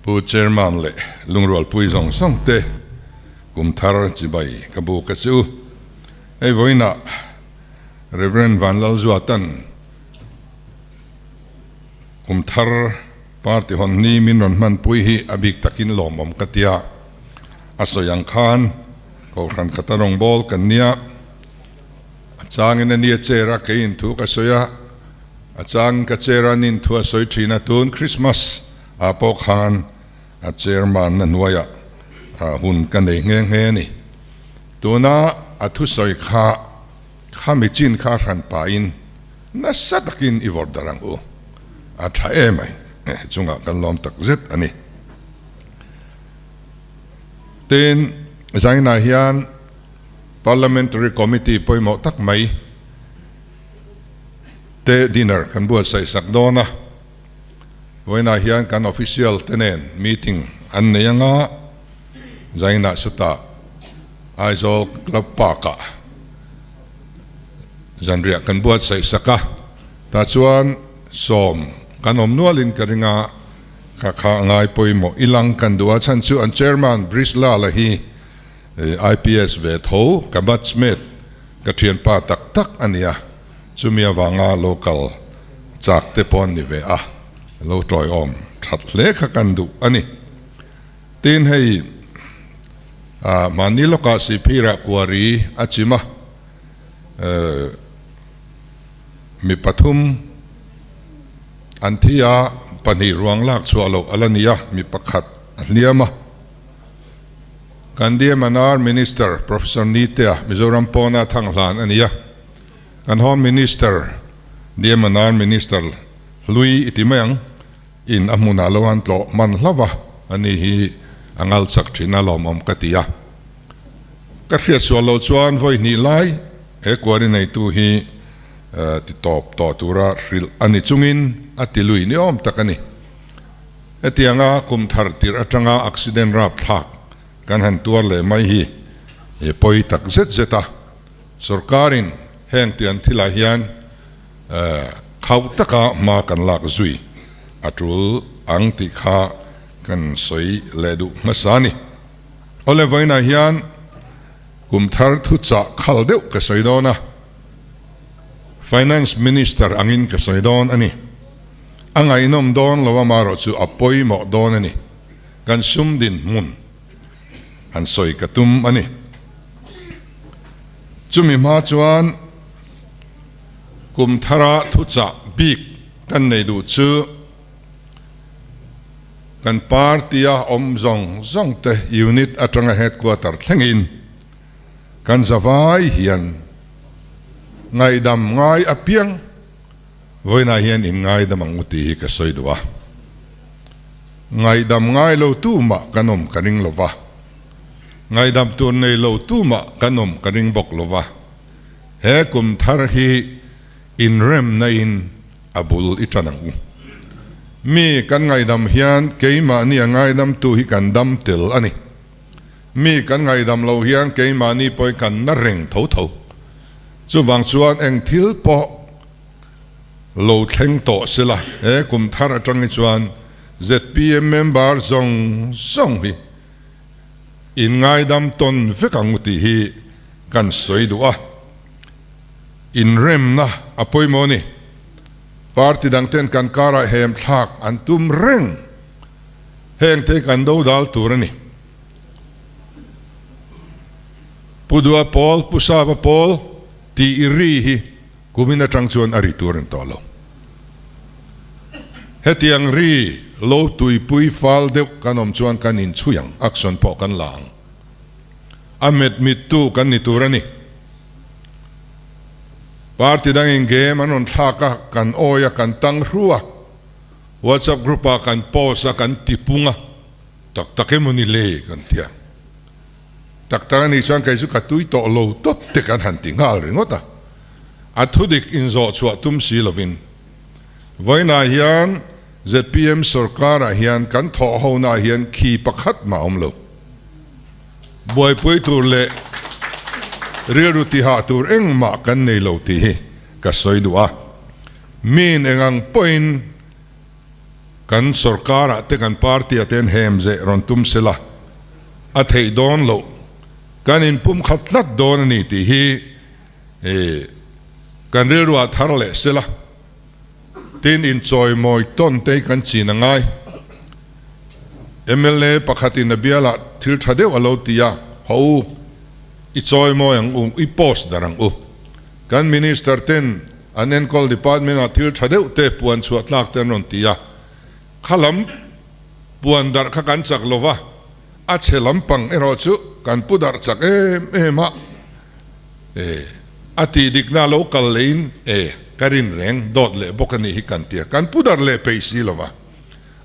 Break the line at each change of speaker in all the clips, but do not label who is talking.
Pu Chairman leh lungrualpui zawng zawng te kum thar chibai ka buk a chu. Hei vawiinah Rev. Vanlalzuatan kum thar party hawn ni min rawn hmanpui hi a bik takin lawmawm ka tia. A sawi ang khan Kohhran khata rawngbâwl kan nia, a changin a nia chair a keiin thu ka sawi a, a changin ka chair a nin thu a sawi thin a, tun Christmas ah pawh khan a chairman na hnuaiah hun ka nei nghe nghe a ni. Tuna a thusawi kha khami chin kha hran pahin nasa takin i vawrh darh ang u, a tha em ai chungah kan lawm tak zet a ni. Tin, Zainah hian Parliamentary Committee pawimawh tak mai te dinner kan buatsaih sak dawn a. Vawiinah hian kan official te nen meeting an nei anga, Zainah sutah Aizawl Club Park-ah zanriah kan buatsaih sak a. Tah chuan sawm kan awm nualin ka ring a. Kha kha a ngai pawimawh i lang kan duh a chhan chu an chairman Brish Lala hi IPS ve tho ka batchmate ka thianpa tak tak a nia chumi avanga local chak te pawh an ni ve a lo tawiawm that hle kha kan duh a ni. Tin hei mahni lawkah Sihphirah kuari a chim a mi pathum An thi a, pahnih ruang lak chhuah loh a la ni a, mi pakhat a hliam a. Kan DMNR Minister Professor Nitea Mizoram pawna thang hlan a ni a. Kan Home Minister, DMNR Minister hlui i ti mai ang, in a hmunah lo an tlawh hman hlauh a, ani hi a ngal chak thin a lawmawm ka ti a. Ka hriat sual loh chuan vawi hnih lai he kuari neitu hi Ti tawp tawh tura hrilh a ni chungin a ti lui ni awm tak a ni. Hetianga kum thar tirh atanga accident rapthlak kan han tuar leh mai hi pawi tak zet zet a. Sorkarin heng tiang thilah hian khauh taka hma kan lak zui a tul ang tih kha kan sawi leh duh hmasa a ni. Awle vawiinah hian kum thar thuchah khal deuh ka sawi dawn a. Finance Minister angin ka sawi dawn a ni. A ngaihnawm dawn lo amarawh chu a pawimawh dawn a ni. Kan sum dinhmun han sawi ka tum a ni. Chumi hma chuan kum thara thuchah bik kan nei duh chu kan party-a awm zawng zawng te unit atanga headquarter thlengin Kan zavai hian ngaihdam ngai apiang vawiinah hian in ngaidam ang u tih hi ka sawi duh a. Ngaihdam ngai lo tu mah kan awm ka ring lo va, ngaihdam tur nei lo tu mah kan awm ka ring bawk lo va. He kum thar hi inremna in a bul i tan ang u. Mi kan ngaihdam hian keimahni a ngaidamtu hi kan dam tel a ni. Mi kan ngaihdam lo hian keimahni pawhin kan na reng tho tho. Chuvang chuan eng thil pawh lo thleng tawh sela, he kum thar atang hi chuan zpm member zawng zawng hi in ngaidam tawn vek ang u tih hi kan sawi duh a. Inremna a pawimawh a ni. Party dangten kan karah hem thlak an tum reng. Hengte kan do dal tur a ni. Pu Dua Pawl, Pu Sava Pawl tih i ri hi kumin atang chuan a ri tur a ni tawh lo. Hetiang ri lo tuipui fal deuh kan awm chuan kan inchhui ang, action pawh kan la ang. A met mittu kan ni tur a ni. Party dangin game an rawn thlak a, kan awi a, kan tang hru a. WhatsApp group ah kan post a kan ti pung a, tak tak emaw ni le kan ti a, tak tak a nih chuan kei chu ka tui tawh lo tawp te kan han ti nghal ringawt a, a thudik inzawh chhuah tum si lovin vawiinah hian zpm sorkar ah hian kan thawh ho na ah hian khi pakhat mah a awm lo, buaipui tur leh rilru tihah tur engmah kan nei lo tih hi ka sawi duh a. Min eng ang pawhin Kan sorkar ah te kan party ah te an hem zeh rawn tum sela a theih dawn loh kan inpum khat tlat dawn a ni tih hi kan rilru ah thar leh sela tin inchawimawi tawn te hi kan chin a ngai. Mla pakhat in a bial ah thil tha deuh a lo ti a, haw u i chawimawi ang u, i post dar ang u. Kan Minister ten an enkawl department ah thil tha deuh te puan chhuah tlak te an rawn ti a, kha lam puan darh kha kan chak lo va, a chhe lampang erawh chu kan pu darh chak em em a, e a tih dikna lo kal leiin e ka rin reng dawt leh bawk a nih hi kan ti a, kan pu darh leh peih si lo va,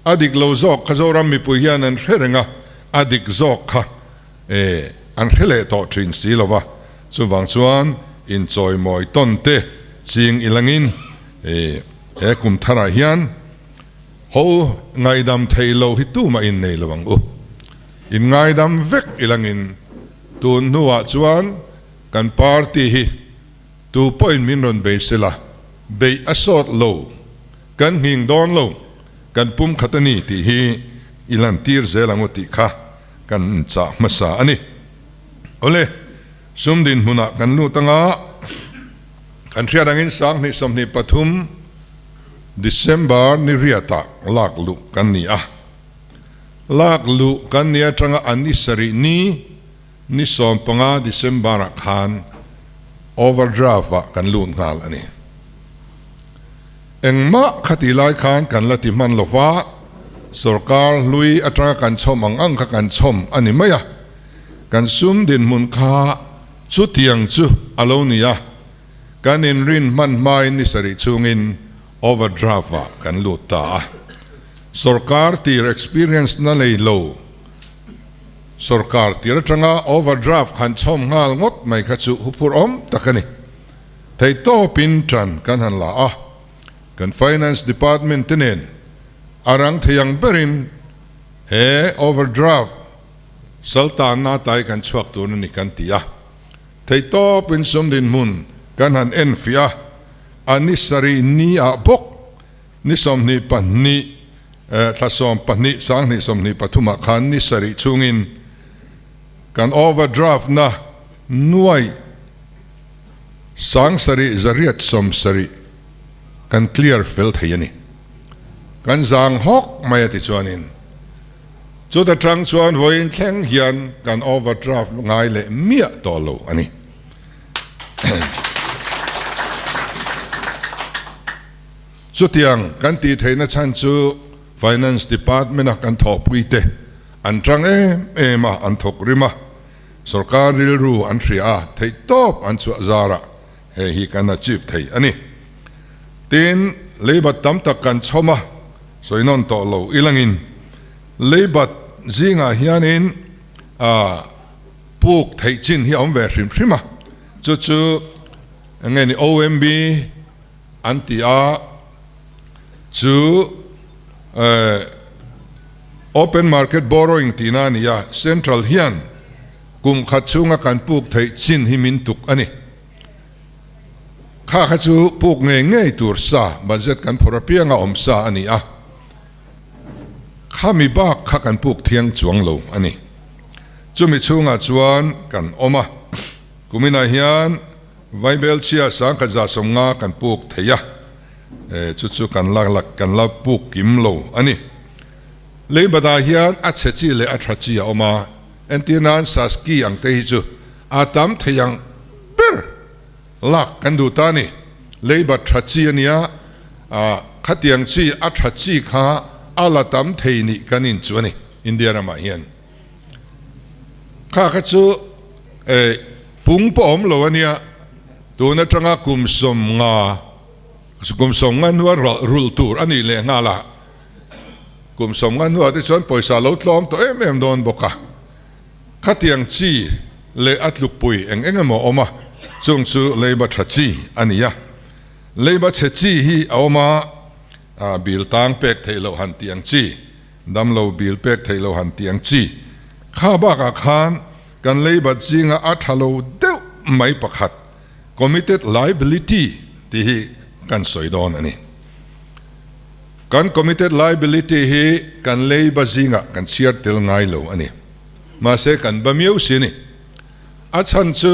a dik lo zawk kha Zoram mipui hian an hre reng a, a dik zawk kha E, an hre leh tawh thin si lo va, chuvang chuan inchawimawi tawn te ching ilangin e, he kum tharah hian ho ngaidam thei lo hi tumah in nei lo ang u. In ngaidam vek ilangin tun hnuah chuan kan party hi tu pawhin min rawn bei sela, beih a sawt lo, kan nghing dawn lo, kan pumkhat a ni tih hi i lantir zel ang u tih kha Kan chah hmasa a ni. Awle, sum dinhmunah kan lut anga kan hriat angin 2024 December ni riatah lak luh kan ni a. Lak luh kan ni atanga an ni sarih ni, ni 15 December-ah khan overdraft-ah kan lut nghal a ni. Engmah khati lai khan kan la ti hman lo va, sorkar hlui atanga kan chhawm ang ang kha kan chhawm a ni mai a, kan sum dinhmun kha chutiang chu a lo ni a, kan inrin hman hmain ni sarih chhungin overdraft ah kan lut ta a. Sorkar tir experience na nei lo, sorkar tir atanga overdraft han chhawm nghal ngawt mai kha chu huphurhawm tak a ni. Theihtawpin ṭan kan han la a, kan Finance Department te nen a rang thei ang berin he overdraft saltanna tlai kan chhuak tur a ni kan ti a. Theihtawpin sum dinhmun kan han enfiah a, a ni sarih ni ah bawk ni 22 thla 12 2023 ah khan ni sarih chhungin kan overdraft na nuaih 7 870 kan clear fel thei a ni. Kan zang hawk mai a ti chuanin chuta tang chuan vawiin thleng hian kan overdraft ngai leh miah tawh lo a ni. Chutiang kan tih theihna chhan chu Finance Department-a kan thawhpuite an tang em em a, an thawk rim a. Sorkar rilru an hria a, theihtawp an chhuah zarah hei hi kan achieve thei a ni. Tin, leibat tam tak kan chhawm a, sawi nawn tawh lo ilangin leibat zingah hianin a puk theih chin hi a awm ve hrim hrim a, chu chu eng nge ni OMB an ti a, chu Open market borrowing tihna a ni a, Central hian kum khat chhunga kan puk theih chin hi min tuk a ni. Kha kha chu puk ngei ngei tur sa, budget kan phawrh apianga awm sa a ni a, khami bak kha kan puk thiang chuang lo a ni. Chumi chhungah chuan kan awm a, kuminah hian Vaibelchhia 1150 kan puk thei a, chu chu kan la la kan la puk kim lo a ni. Leibadah hian a chhe chi leh a tha chi a awm a, entir nan Saski ang te hi chu a tam thei ang ber lak kan duh ta a ni. Leibat tha chi a nia, khatiang chi a tha chi kha a la tam thei nih kan in chu a ni India ramah hian. Kha kha chu pung pawh awm lo a nia, tun atanga kum 50, kum 50 hnua rulh tur a nih leh nghal a, kum 50 hnuah te chuan pawisa lo tlawm tawh em em dawn bawk a, khatiang chi leh a tlukpui eng eng emaw a awm a, chung chu leiba tha chi a ni a, leiba chhe chi hi a awm a, bill tang pek theih loh han tih ang chi. Damlo bil pek theih lo han tih ang chi. Kha bakah khan kan leibat zinga a tha lo deuh mai pakhat, committed liability tih hi kan sawi dawn a ni. Kan committed liability hi kan leiba zingah kan chhiar tel ngai lo a ni. Mahse kan ba miau si a ni. A chhan chu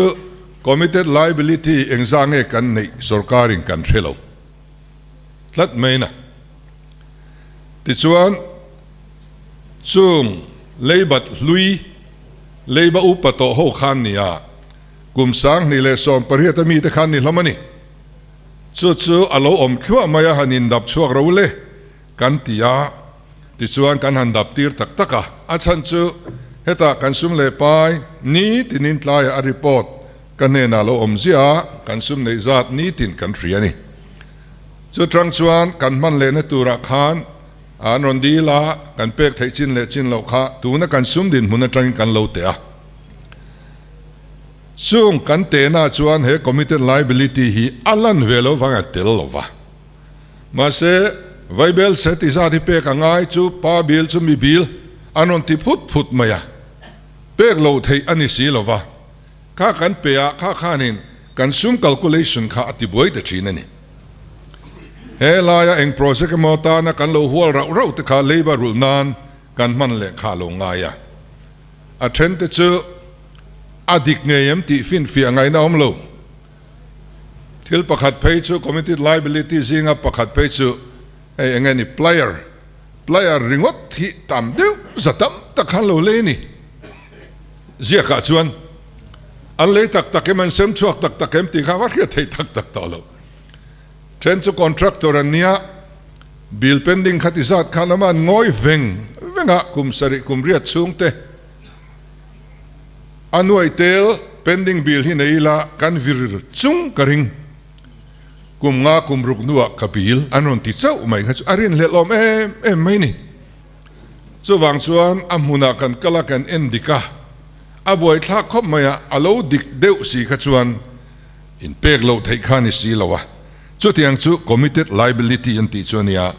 committed liability engzah nge kan neih sorkarin kan hre lo tlat mai na. Tichuan chung leibat hlui leiba upa tawh ho khan nia kum 2018 a mite khan ni hlawm a ni. Chu chu a lo awm thluah mai a, han indap chhuak ro le kan ti a, tichuan kan han dap tir tak tak a. A chhan chu hetah kan sum leh pai nitinin tlaiah a report ka hnenah lo awm ziah a, kan sum neih zat nitin kan hria a ni. Chu tang chuan kan hman lehna turah khan an rawn dil a, kan pek theih chin leh chin loh kha tuna kan sum dinhmun atangin kan lo teh a. Chung kan tehna chuan he committed liability hi a lan ve lo vang a tel lo va. Mahse, Vaibel se ti zat hi pek a ngai chu pa bil chu mi bil an rawn ti phut phut mai a, pek lo theih a ni si lo va. Kha kan pe a, kha khanin kan sum calculation kha a ti buai ta thin a ni. He laia eng project emaw tana kan lo hual rauh rauh te kha labour rulh nan kan hman leh kha a lo ngai a. A then te chu a dik ngei em tih finfiah ngaihna awm lo. Thil pakhat phei chu committed liability zinga pakhat phei chu hei eng nge ni plier, plier ringawt hi tam deuh za tam tak khan lo lei a ni. Ziakah chuan an lei tak tak em an sem chhuak tak tak em tih kha va hriat theih tak tak tawh lo. Then chu contractor an nia, bill pending kha ti zat khan ama an ngawi veng veng a, kum sarih kum riat chhung te a nuai tel pending bill hi nei ila kan vir chung ka ring. Kum nga kum ruk hnuah ka bill an rawn ti chauh mai kha chu a rinhlelh awm em em mai ni. Chuvang chuan a hmunah kan kal a kan en dik a, a buaithlak khawp mai a, a lo dik deuh si kha chuan In pek loh theih kha ni si lo a, chutiang chu committed liability an tih chu a nia.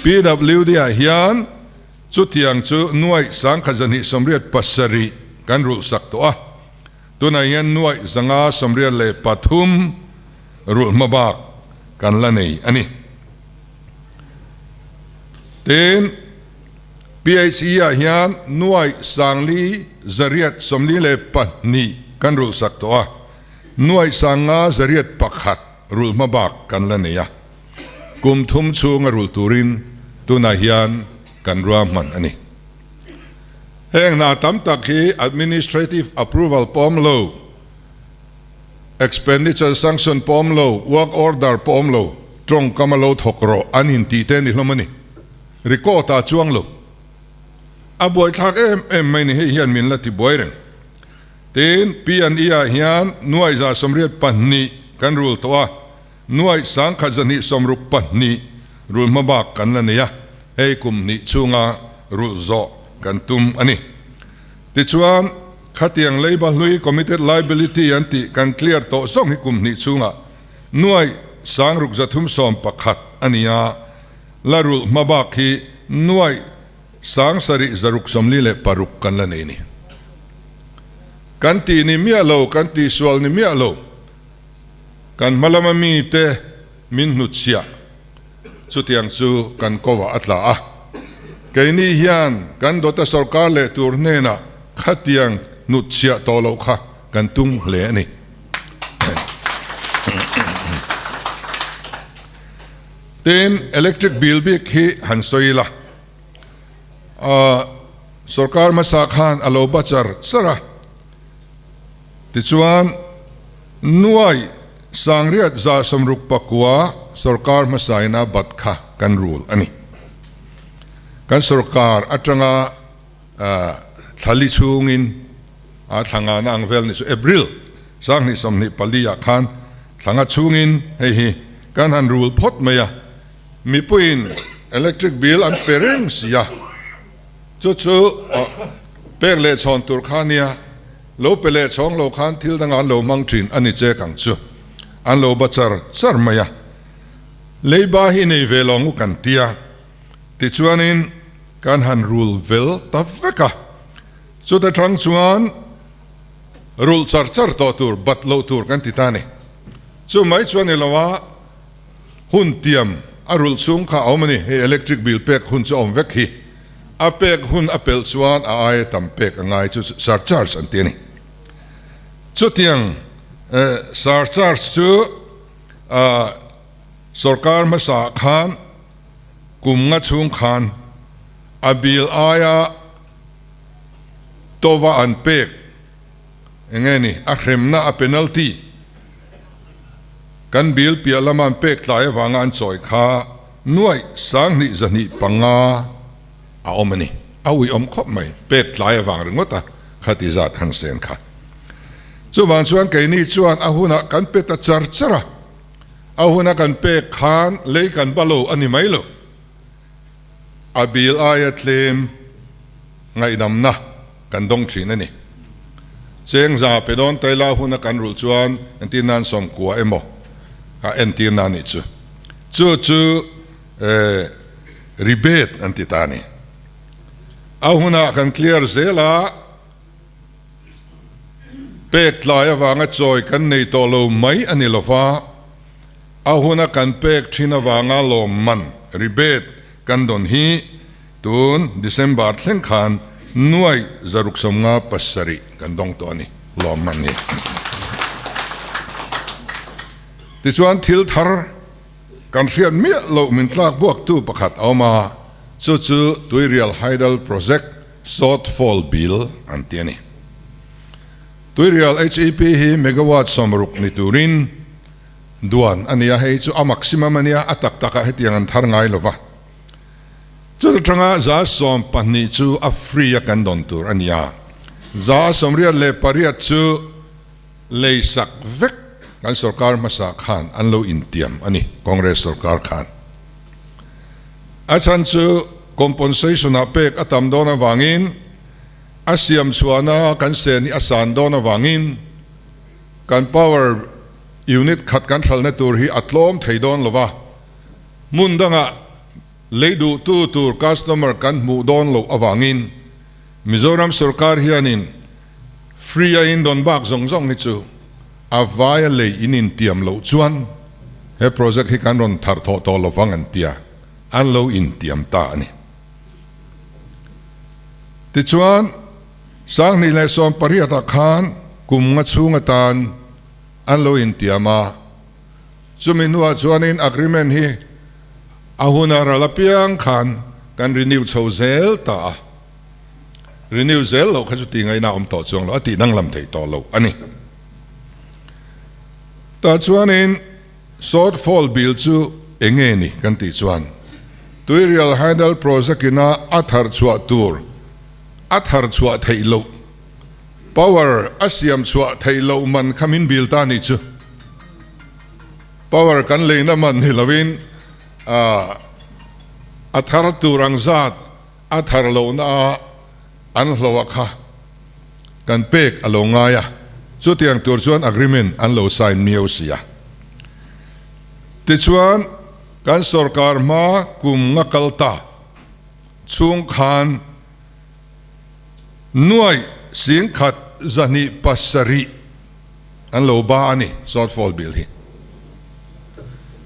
PWD ah hian chutiang chu nuaih 1287 kan rulh sak tawh a, tunah hian nuaih 583 rulh hma bak kan la nei a ni. Tin, PHE ah hian nuaih 5442 kan rulh sak tawh a, Nuaih 5101 rulh hma bak kan la nei a, kum thum chhunga rulh turin tunah hian kan ruahman a ni. Heng hna tam tak hi administrative approval pawm lo, expenditure sanction pawm lo, work order pawm lo, tawngkam a lo thawk rawh an intih te a ni hlawm a ni. Record ah chuang lo. A buaithlak em em mai ni hei hian min la ti buai reng. Tin, P and E ah hian nuaih 82 kan rul tawh a, nuaih 1262 rul hma bak kan la nei a, hei kum hnih chhunga rulh zawh kan tum a ni. Tichuan, khatiang leiba hlui committed liability an tih kan clear tawh zawng hi kum hnih chhungah nuaih 6311 a ni a, la rulh hma bak hi nuaih 7646 kan la nei ni. Kan tih ni miah lo, kan tih sual ni miah lo, kan hma lama mite min hnutchhiah chutiang chu kan kovah a tla a. Keini hian kan dawta sorkar leh tur hnenah khatiang hnutchhiah tawh loh kha kan tum hle a ni. Tin, electric bill bik hi han sawi ila. Sorkar hmasa khan a lo ba char char a, tichuan nuai 6169 sorkar hmasain a bat kha kan rul a ni. Kan sorkar atanga thlali chhungin a thla ngana ang vel ni chu April 2024 ah khan thla nga chhungin hei hi kan han rul phawt mai a. Mipuiin electric bill an pe reng si a, chu chu pek leh chhawn tur kha nia, lo pe leh chhawng lo khan thil dangah an lo hmang thin a ni chek ang chu, an lo ba char char mai a. Leiba hi nei ve lo ngu kan tia, tichuanin kan han rul vel ta vek a, chuta tang chuan rulh char char tawh tur, bat loh tur kan ti ta a ni. Chu mai chuan ni lo a. Hun tiam a rulh chhung kha a awm a ni. Hei electric bill pek hun chu a awm vek hi. A pek hun a pelh chuan a aia tam pek a ngai chu surcharge an ti a ni. Chutiang surcharge chu sorkar hmasa khan kum nga chhung khan a bill aia tova an pek enge ni a hremna a penalty kan bill piah lama an pek tlai avanga an chawi kha nuaih sanghnih 205 a awm a ni. A uiawm khawp mai, pek tlai avang ringawt a khati zat han sen kha. Chuvang chuan keini chuan a hunah kan pe ta char char a, a huna kan pek khan lei kan ba lo a ni mai lo. A bil aia tlem ngaihdamna kan dawng thin a ni. Cheng za pe dawn taila huna kan rulh chuan entir nan sawmkua emaw a entir na nih chu. Chu chu rebate an ti ta a ni. A hunah kan clear zel a, pek tlai avanga chawi kan nei tawh lo mai a ni lova, A huna kan pek thin avanga lawmman, rebate, kan dawn hi tun December thleng khan nuai 657 kan dawng tawh a ni, lawmman hi. Tichuan thil thar kan hriat miah loh min tlak buaktu pakhat a awm a, chu chu Tuirial Hydel Project Shortfall Bill an ti a ni. Tuirial HEP hi megawatt 60 ni turin Duan a nia, hei chu a maximum a nia, a tak takah hetiang an thar ngai lova. Chuta tanga 12% chu a free a kan dawn tur a nia, 88% chu lei sak vek kan sorkar hmasa khan an lo intiam a ni, Congress sorkar khan. A chhan chu compensation ah pek a tam dawn avangin a siam chhuahna kan sen hi a san dawn avangin kan power Unit khat kan hralhna tur hi a tlawm thei dawn lo va, hmun dangah lei duhtu tur customer kan hmuh dawn loh avangin Mizoram sorkar hianin free a indawn bak zawng zawng hi chu a vaia lei in intiam loh chuan he project hi kan rawn thar thawh tawh lovang an tia, an lo intiam ta a ni. Tichuan, 2018 ah khan kum nga chhung atan an lo intiam a, chumi hnuah chuanin agreement hi a huna ral apiang khan kan renew chho zel ta a, renew zel loh kha chu tih ngaihna a awm tawh chuang lo, a tih danglam theih tawh loh a ni. Tah chuanin shortfall bill chu eng nge ni kan tih chuan Tuirial Hydel Project ina a thar chhuah tur a thar chhuah theih loh Power a siam chhuah theih loh man kha min bil ta nih chu. Power kan leina man ni loin a thar tur ang zat a thar lohna a an hloh kha kan pek a lo ngai a, chutiang tur chuan agreement an lo sign miau si a. Tichuan kan sorkar hma kum nga kal ta chhung khan Nuaih 107,000 an lo ba a ni shortfall bill hi.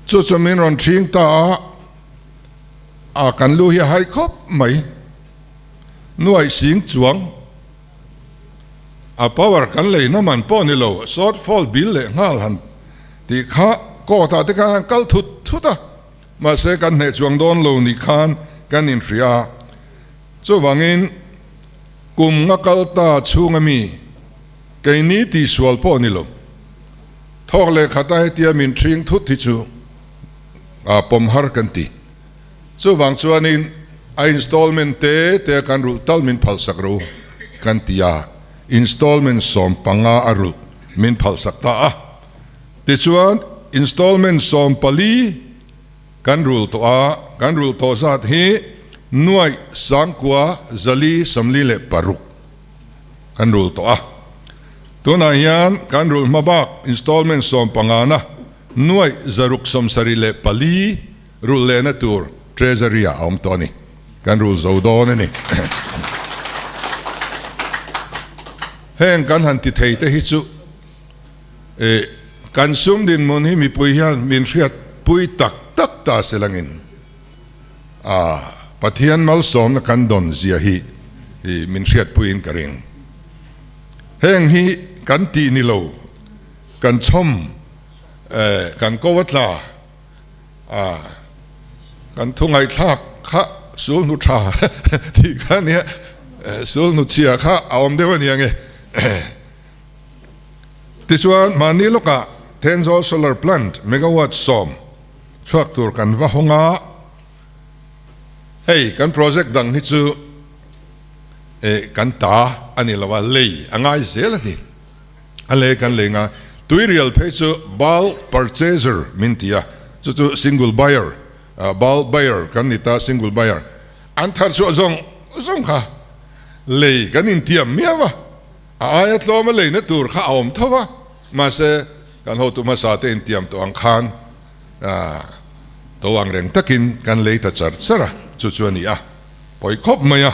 Chu chu min rawn thing ta a, a kan lu hi a hai khawp mai. Nuaih sing chuang a power kan leina man pawh ni lo shortfall bill leh nghal han tih kha court ah te khan han kal thut thut a, mahse kan hneh chuang dawn lo ni khan kan inhria a. Chuvangin, kum nga kal ta chhunga mi, keini tihsual pawh ni lo. Thawk leh khata hetia min ṭhing thut hi chu a pawm har kan ti. Chuvang chuanin a installment te te a kan rulh tal min phalsak ro kan ti a, installment 15 a rulh min phalsak ta a. Tichuan, installment 14 Kan rul tawh a, kan rul tawh zat hi nuaih 9446 kan rul tawh a. Tunah hian kan rul hma bak installment 15 na nuaih 674 rul lehna tur Treasury ah a awm tawh a ni. Kan rul zo dawn a ni. Heng kan han ti thei te hi chu kan sum dinhmun hi mipui hian min hriat pui tak tak. tlat ta se langin a Pathian malsawmna kan dawn zia hi min hriatpuiin ka ring. Heng hi kan tih ni lo, kan chhawm kan ko a tla a, kan thu ngaihthlak kha sulhnu tha tih kha a nia, sulhnu chhia kha a awm deuh a ni ang e. Tichuan, mahni lawkah Thenzawl Solar Plant megawatt 10 chhuak tur kan va hawng a, hei kan project dang hi chu eh kan ta a ni lo a, lei a ngai zel a ni. A lei kan lei nga, tuirial phei chu bulk purchaser min ti a, chu chu single buyer, bulk buyer kan ni ta, single buyer an thar chhuah zawng zawng kha lei kan intiam miau a. A aia tlawma leina tur kha a awm tho va, mahse kan hotu hmasa te intiam tawh ang khan to ang reng takin kan lei ta char char a, chu chu a ni a, pawi khawp mai a.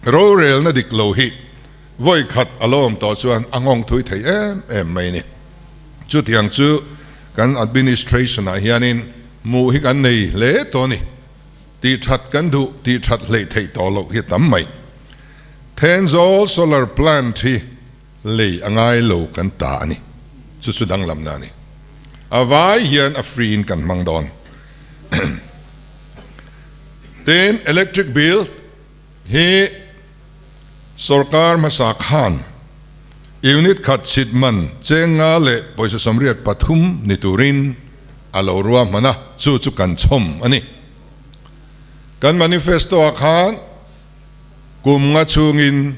Rorelna dik lo hi vawi khat a lo awm tawh chuan a nghawng thui thei em em mai a ni. Chutiang chu kan administration ah hianin hmuh hi kan nei hle tawh a ni. Tih that kan duh, tih that hleih theih tawh loh hi a tam mai. Thenzawl solar plant hi lei a ngai lo kan ta a ni. Chu chu danglamna a ni. A vai hian a free in kan hmang dawn. Tin, electric bill hi sorkar hmasa khan unit khat chhit man cheng nga leh pawisa 83 ni turin a lo ruahman a, chu chu kan chhawm a ni. Kan manifesto ah khan kum nga chhungin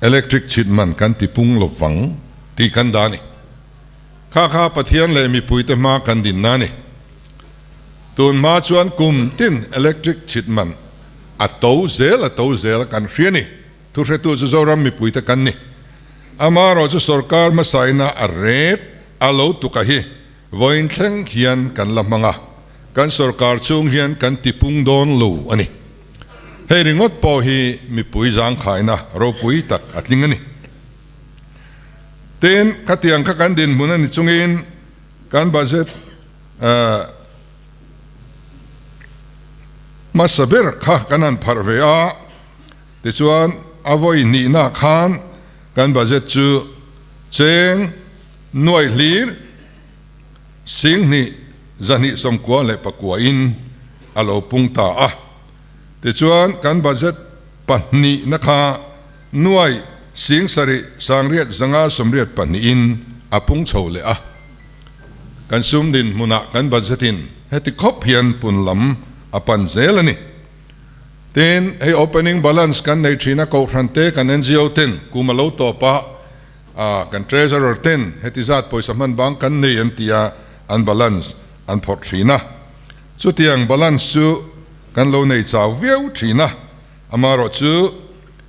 electric chhit man kan ti pung lo vang tih kan dah a ni. Kha kha Pathian leh mipuite hma kan dinna a ni. Tun hma chuan kum tin electric chhit man a to zel a to zel kan hria a ni. Thuhretu chu Zoram mipuite kan ni. Amaherawh chu sorkar hmasaina a ret a lo tuka hi vawiin thleng hian kan la hmang a, kan sorkar chhung hian kan tipung dawn lo a ni. Hei ringawt pawh hi mipui zangkhaina ropui tak a tling a ni. Tin, khatiang kha kan dinhmun a ni chungin kan budget hmasa ber kha kan han pharh ve a, Tichuan, a vawi hnihna khan kan budget chu cheng nuai hlir 20 299 in a lo pung ta a. Tichuan, kan budget pahnihna kha nuai 7 8 582 in a pung chho leh a. Kan sum dinhmunah kan budget in heti khawp hian pun lam a pan zel a ni. Tin, hei opening balance kan nei thin a, Kohhran te kan NGO ten kum a lo tawp a, kan Treasurer ten heti zat pawisa hman bang kan nei an ti a, an balance an phawrh thin a. Chutiang balance chu kan lo nei chau viau thin a, amaherawh chu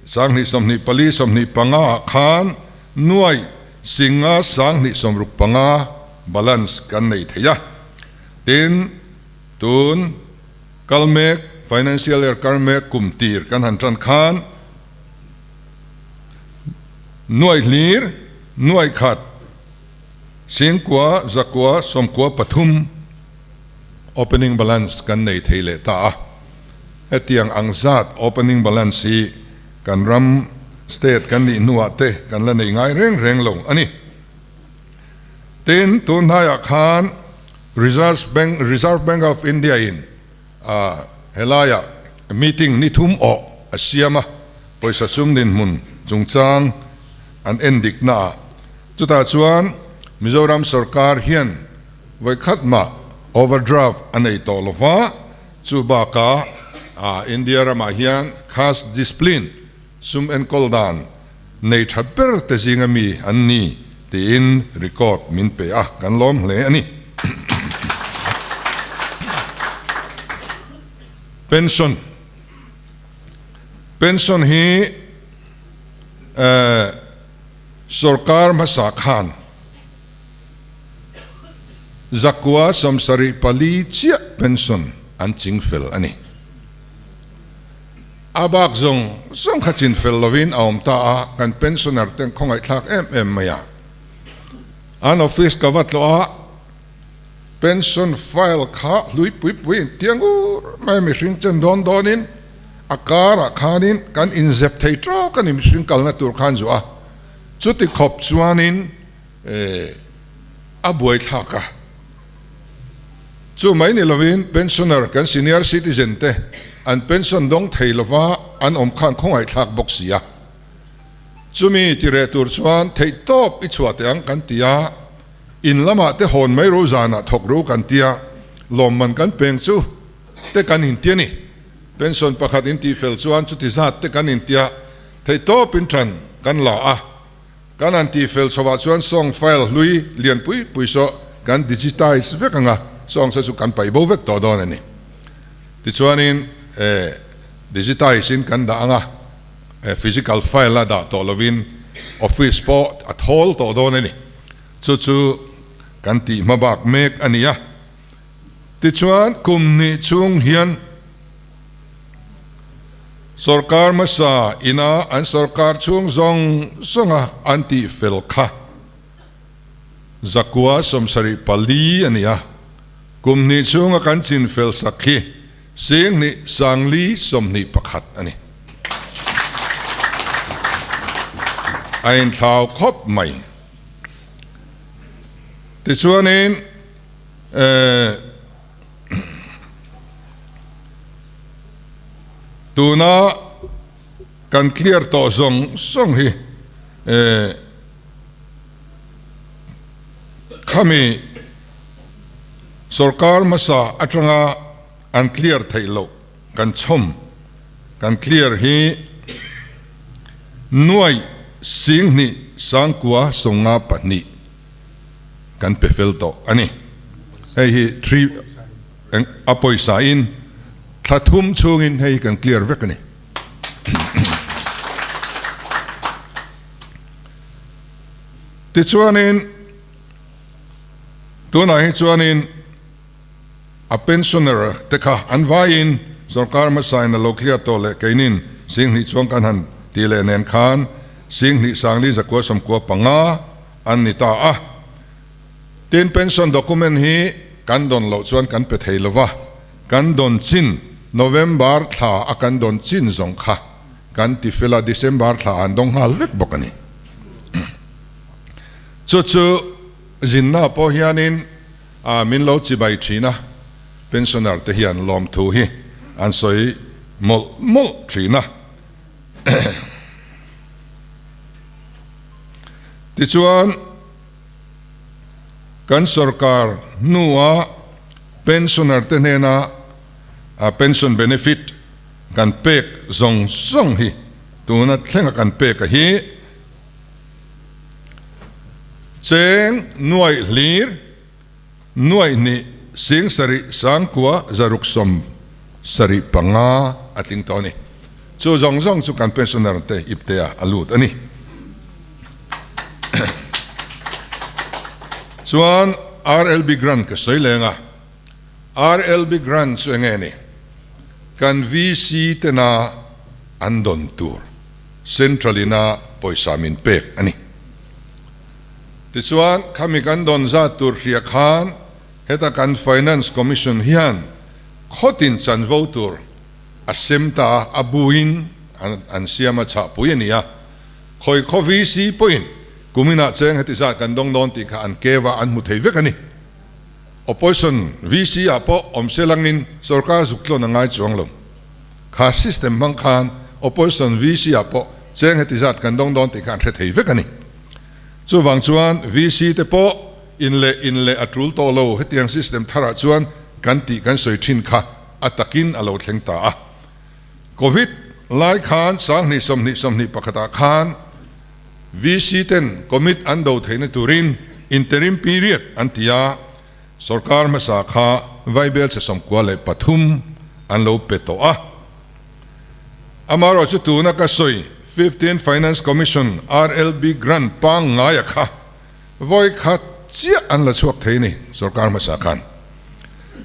2024 25 ah khan nuai 5 265 balance kan nei thei a. Tin, tun. Kal mek, Financial Year kar mek kum tir kan han tan khan nuai hlir, nuai khat, 9 993 opening balance kan nei thei leh ta a. Hetiang ang zat opening balance hi kan ram state kan nih hnuah te kan la nei ngai reng reng lo a ni. Tin, tun hnaiah khan Reserve Bank, Reserve Bank of India in helaiah meeting ni thum awh a siam a, pawisa sum dinhmun chungchang an en dik naah. Chutah chuan Mizoram sorkar hian vawikhat mah overdraft a nei tawh lo va, chu bakah India ramah hian cash discipline, sum enkawl dan, nei tha ber te zinga mi an ni tiin record min pe a, kan lawm hle a ni. Pension Pension hi sorkar hmasa khan 974 chiah pension an ching fel a ni. A bak zawng zawng kha chin fel lovin a awm ta a, kan pensioner te an khawngaihthlak em em mai a. An office ka va tlawh a, Pension file kha hlui pui pui in tia ngur mai a, mihring chen dawn dawnin a karah khanin kan inzep thei tawk a ni, mihring kalna tur khan zuah a, chuti khawp chuanin a buaithlak a. Chu mai ni lovin pensioner kan senior citizen te an pension dawng thei lova an awm khan khawngaihthlak bawk si a. Chumi ti reh tur chuan theihtawp i chhuah teh ang kan ti a, in lamah te hawn mai ro zanah thawk ro kan ti a, lawmman kan peng chu te kan inti a ni. Pension pakhat intih fel chuan chuti zat te kan inti a, theihtawp in ṭan kan la a. Kan han tih fel chhovah chuan song file hlui lian pui pui saw kan digitize vek ang a, song se chu kan paih bo vek tawh dawn a ni. Tichuanin digitize in kan dah ang a, physical file a dah tawh lovin office pawh a thawl tawh dawn a ni. Chu chu kan tih hma bak mek a ni a. Tichuan kum hnih chhung hian Sorkar hmasa ina an sorkar chhung zawng zawnga an tih fel kha zakua 74 a ni a, kum hnih chhunga kan chin fel sak hi 10 0 421 a ni. A inthlau khawp mai. Tichuanin Tuna kan clear tawh zawng zawng hi khami sorkar hmasa atanga an clear theih loh kan chhawm kan clear hi nuaih 10 9 52 kan pe fel tawh a ni. Hei hi three eng a pawisa in thla thum chhungin hei hi kan clear vek a ni. Tichuanin tunah hi chuanin a pensioner te kha an vaiin sorkar hmasa in a lo clear tawh leh keinin 10,000 chuang kan han tih leh nen khan 10,000 4 95 an ni ta a. Tin, pension document hi kan dawn loh chuan kan pe thei lova, kan dawn chin November thla a kan dawn chin zawng kha kan ti fel a, December thla an dawng nghal vek bawk a ni. Chu chu zinna pawh hianin min lo chibai thin a, pensioner te hian lawmthu hi an sawi mawlh mawlh thin a. Tichuan, kan sorkar hnua pensioner te hnena pension benefit kan pek zawng zawng hi tuna thlenga kan pek a hi cheng nuaih hlir Nuaih hnih 7 9 675 a tling tawh a ni. Chu zawng zawng chu kan pensioner te ipte ah a lut a ni. Chuan RLB grant ka sawi leng a, RLB grant chu enge ni? Kan VC tena an dawn tur Central ina pawisa min pek a ni. Tichuan, khami kan dawn zat tur hria khan heta kan Finance Commission hian khawtin chanvo tur a sem ta a, a buin an siam a chhahpui a ni a. Khawi khaw VC pawhin kuminah cheng heti zat kan dawng dawn tih kha an keva an hmu thei vek a ni. Opposition VC ah pawh awm se langin sorkar zuk tlawn a ngai chuang lo. Kha system hmang khan Opposition VC ah pawh cheng heti zat kan dawng dawn tih kha an hre thei vek a ni. Chuvang chuan VC te pawh in leh in leh a tul tawh lo, hetiang system tharah chuan kan tih kan sawi thin kha a takin a lo thleng ta a. Covid lai khan 20 20 21 ah khan VC ten commit an do theihna turin interim period an ti a, sorkar hmasa kha vaibelchhe 93 an lo pe tawh a. Amaherawhchu tuna ka sawi Fifteen Finance Commission RLB grant pangngaia kha vawi khat chiah an la chhuak thei ni sorkar hmasa khan.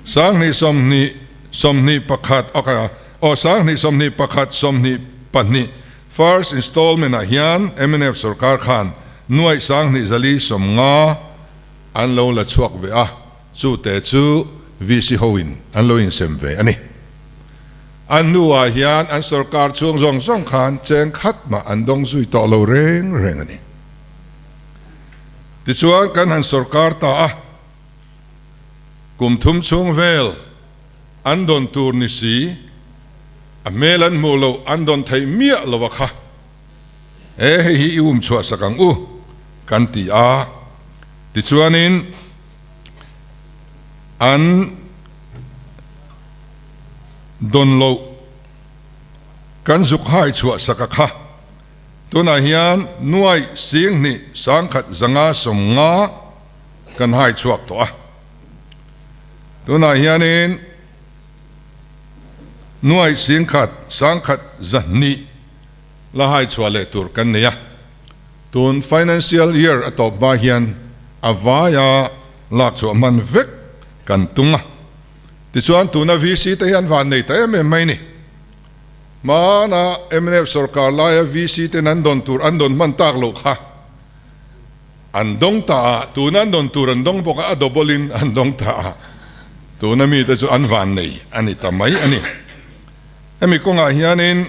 20 20 21 aw 20 21 22 first installment ah hian mnf sorkar khan nuaih 2 4 50 an lo la chhuak ve a. Chu te chu VC hoin an lo insem ve a ni. A hnuah hian an sorkar chhung zawng zawng khan cheng khat mah an dawng zui tawh lo reng reng a ni. Tichuan kan han sorkar ta a, kum thum chhung vel an dawn tur ni si, a hmel an hmuh loh an dawn theih miah lo a kha. He hei hi i um chhuah sak ang u kan ti a, tichuanin an dawn loh kan zuk hai chhuah sak a kha. Tunah hian nuai singhnih sangkhat zanga 50 kan hai chhuak tawh a. Tunah hianin nuai singkhat sangkhat 200 la hai chhuah leh tur kan nei a. Tun financial year a tawp hma hian a vaia lak chhuah hman vek kan tung a. Tichuan tuna VC te hi an van nei ta em em mai ni. Hmana mnf sorkar laia VC ten an dawn tur an dawn hman tak loh kha an dawng ta a, tuna an dawn tur an dawng bawk a, a double in an dawng ta a, tuna mite chu an van nei a ni ta mai a ni. Hemi kawngah hianin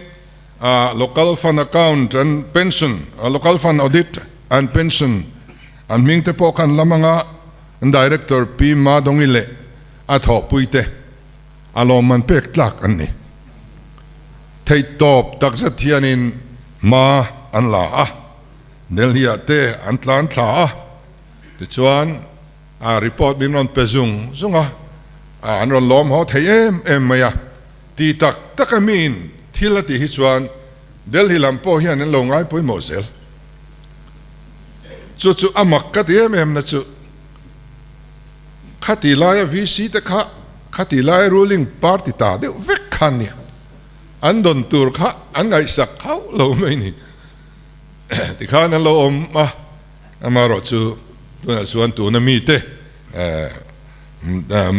Local Fund Account and Pension, Local Fund Audit and Pension an hming te pawh khan lam anga Director Pi Madongi leh a thawhpui te a lawmman pek tlak an ni. Theihtawp takzet hianin hma an la a, Delhi-ah te an tlan thla a, tichuan a report min rawn pe zung zung a, an rawn lawm haw thei em em mai a. Ti tak tak a miin thil a tih hi chuan Delhi lam pawh hian an lo ngai pawimawh zel. Chu chu a mak ka ti em em na chu khati laia VC te kha khati laia ruling party ta deuh vek kha an nia. An dawn tur kha an ngaihsak hauh lo mai ni. Tikhan an lo awm a, amaherawhchu tunah chuan tuna mite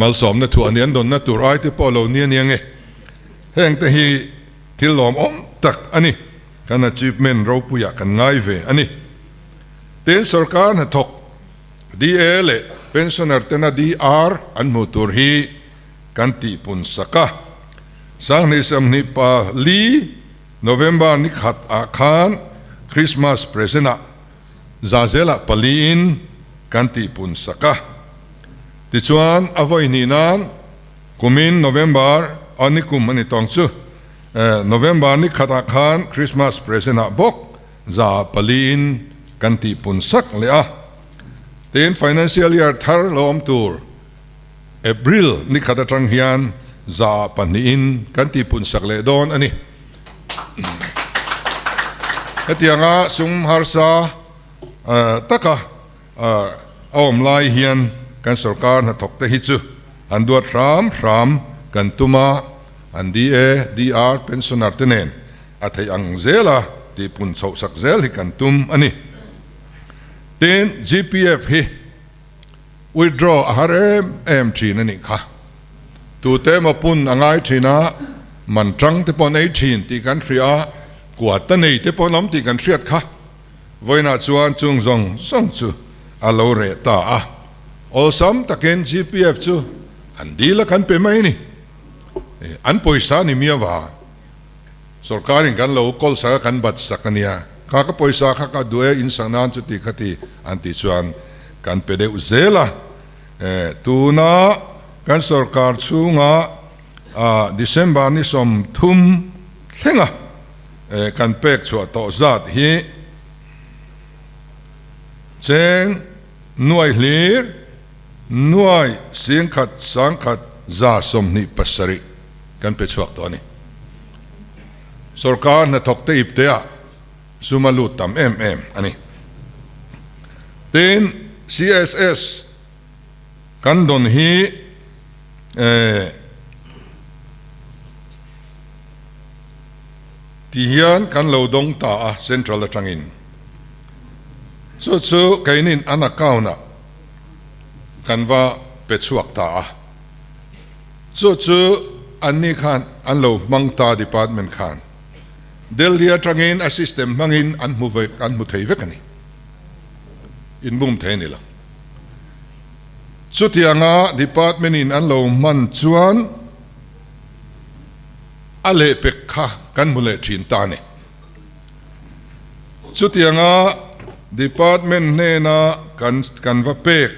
Malsawmna thuah ni an dawnna tur ai te pawh lo ni a nia nge. Heng te hi thil lawmawm tak a ni. Kan achievement ropuiah kan ngai ve a ni. Tin, sorkar hnathawk DA leh pensioner tena DR an hmuh tur hi kan tihpun sak a. 2024 November ni khat ah khan Christmas present ah Zazelah paliin kan tihpun sak a. Tichuan, a vawi hnih nan kumin November a ni kum a ni tawng chu. November ni khatah khan Christmas present ah bawk za paliin kan tihpun sak leh a. Tin, financial year thar lo awm tur April ni khat atang hian za pahnihin kan tihpun sak leh dawn a ni. Hetianga sum harsa taka a awm lai hian kan sorkar hnathawk te hi chu an duat hram hram kan tum a, an DA, DR, pensioner te nen a theih ang zela tihpun chhoh sak zel hi kan tum a ni. Tin, GPF hi Withdraw a har em em thin a nih kha. Tute emaw pun a ngai thin a, man tang te pawh an ei thin tih kan hria a, kuat a nei te pawh an awm tih kan hriat kha. Vawiinah chuan chung zawng zawng chu a lo reh ta a, awlsam takin GPF chu an dil a kan pe mai a ni. An pawisa a ni miau a. Sorkarin kan lo kawl sak a, kan bat sak a nia. Kha ka pawisa kha ka duh e, in sak nan chuti khati an tih chuan kan pe deuh zel a. Tuna kan sorkar chhunga December ni 30 thlenga kan pek chhuah tawh zat hi cheng nuai hlir nuai singkhat sangkhat 127 kan pe chhuak tawh a ni. Sorkar hnathawk te ip teah sum a lut tam em em a ni. Tin, CSS kan dawn hi ti hian kan lo dawng ta a Central atangin. Chu chu keinin an account ah kan va pe chhuak ta a. Chu chu anni khan an lo hmang ta department khan Delhi atangin a system hmangin an hmu vek an hmu thei vek a ni. Inbum thei a ni lo. Chutianga department in an lo hman chuan a lehpek kha kan hmu leh thin ta a ni. Chutianga department hnena kan kan va pek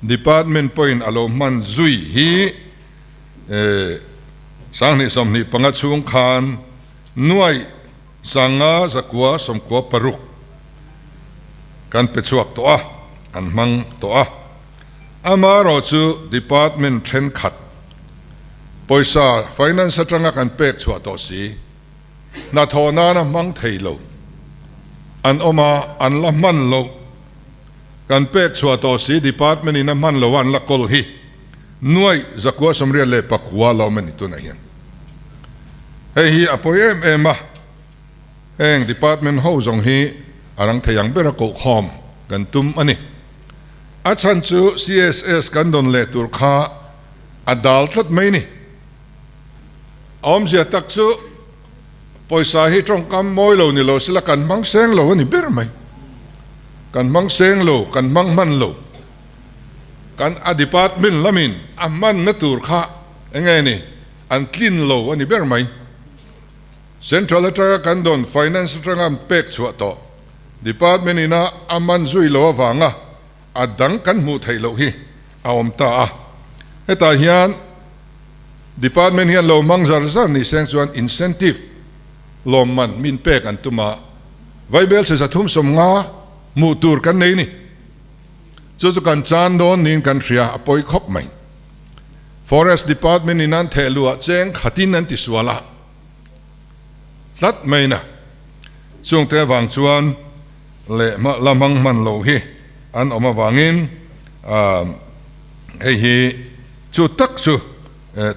department pawhin a lo hman zui hi 2025 chhung khan nuaih 5196 kan pe chhuak tawh a, an hmang tawh a. Amaherawh chu department thenkhat pawisa finance atanga kan pek chhuah tawh si, hnathawh nana hmang thei lo an awm a, an la hman loh. Kan pek chhuah tawh si department in a hman lo a an la kawl hi nuaih 989 la awm a ni tunah hian. Hei hi a pawi em em a, heng department ho zawng hi a rang thei ang bera kohkhawm kan tum a ni. A chhan chu CSS kan dawn leh tur kha a dal tlat mai ni. A awmzia tak chu pawisa hi tawngkam mawi lo ni lo sela kan hmang seng lo a ni ber mai. Kan hmang seng lo, kan hmang hman lo. Kan a department lamin a hmanna tur kha enge ni an tlin lo a ni ber mai. Central atanga kan dawn finance atanga an pek chhuah tawh. Department ina a man zui lo avanga a dang kan hmuh theih loh hi a awm ta a. Hetah hian Department hian lo hmang zar zar ni seng chuan incentive lawmman min pek an tum a, Vaibel chhe 350 hmuh tur kan nei ni. Chu chu kan chan dawn niin kan hria, a pawi khawp mai. Forest Department in an theh luh ah cheng khatin an tisual a. Tlat mai na. Chungte avang chuan leh la hmang hman lo hi an awm avangin hei hi chu tak chu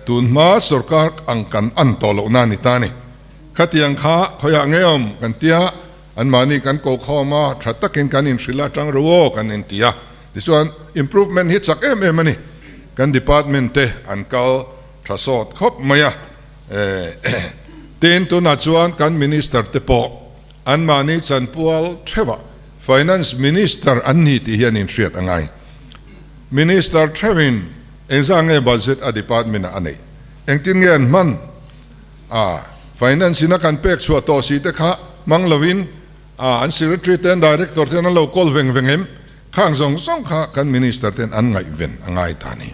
tun hma sorkar ang kan an tawh loh na ni ta ni. Khatiang kha khawiah nge awm kan tia anmahni kan ko khawm a, tha takin kan inhrilh a tang ro aw kan inti a. Tichuan improvement hi chak em em a ni. Kan department te an kal tha sawt khawp mai a. Tin, tunah chuan kan Minister te pawh anmahni chanpual theuhah Finance Minister an ni tih hi an inhriat a ngai. Minister theuhin engzah nge budget a department ah a neih? Engtin nge an hman? A, Finance in a kan pek chhuah tawh si te kha hmang lovin a, an Secretary te an Director ten an lo kawl veng veng em? Khang zawng zawng kha kan Minister ten an ngaihven a ngai ta a ni.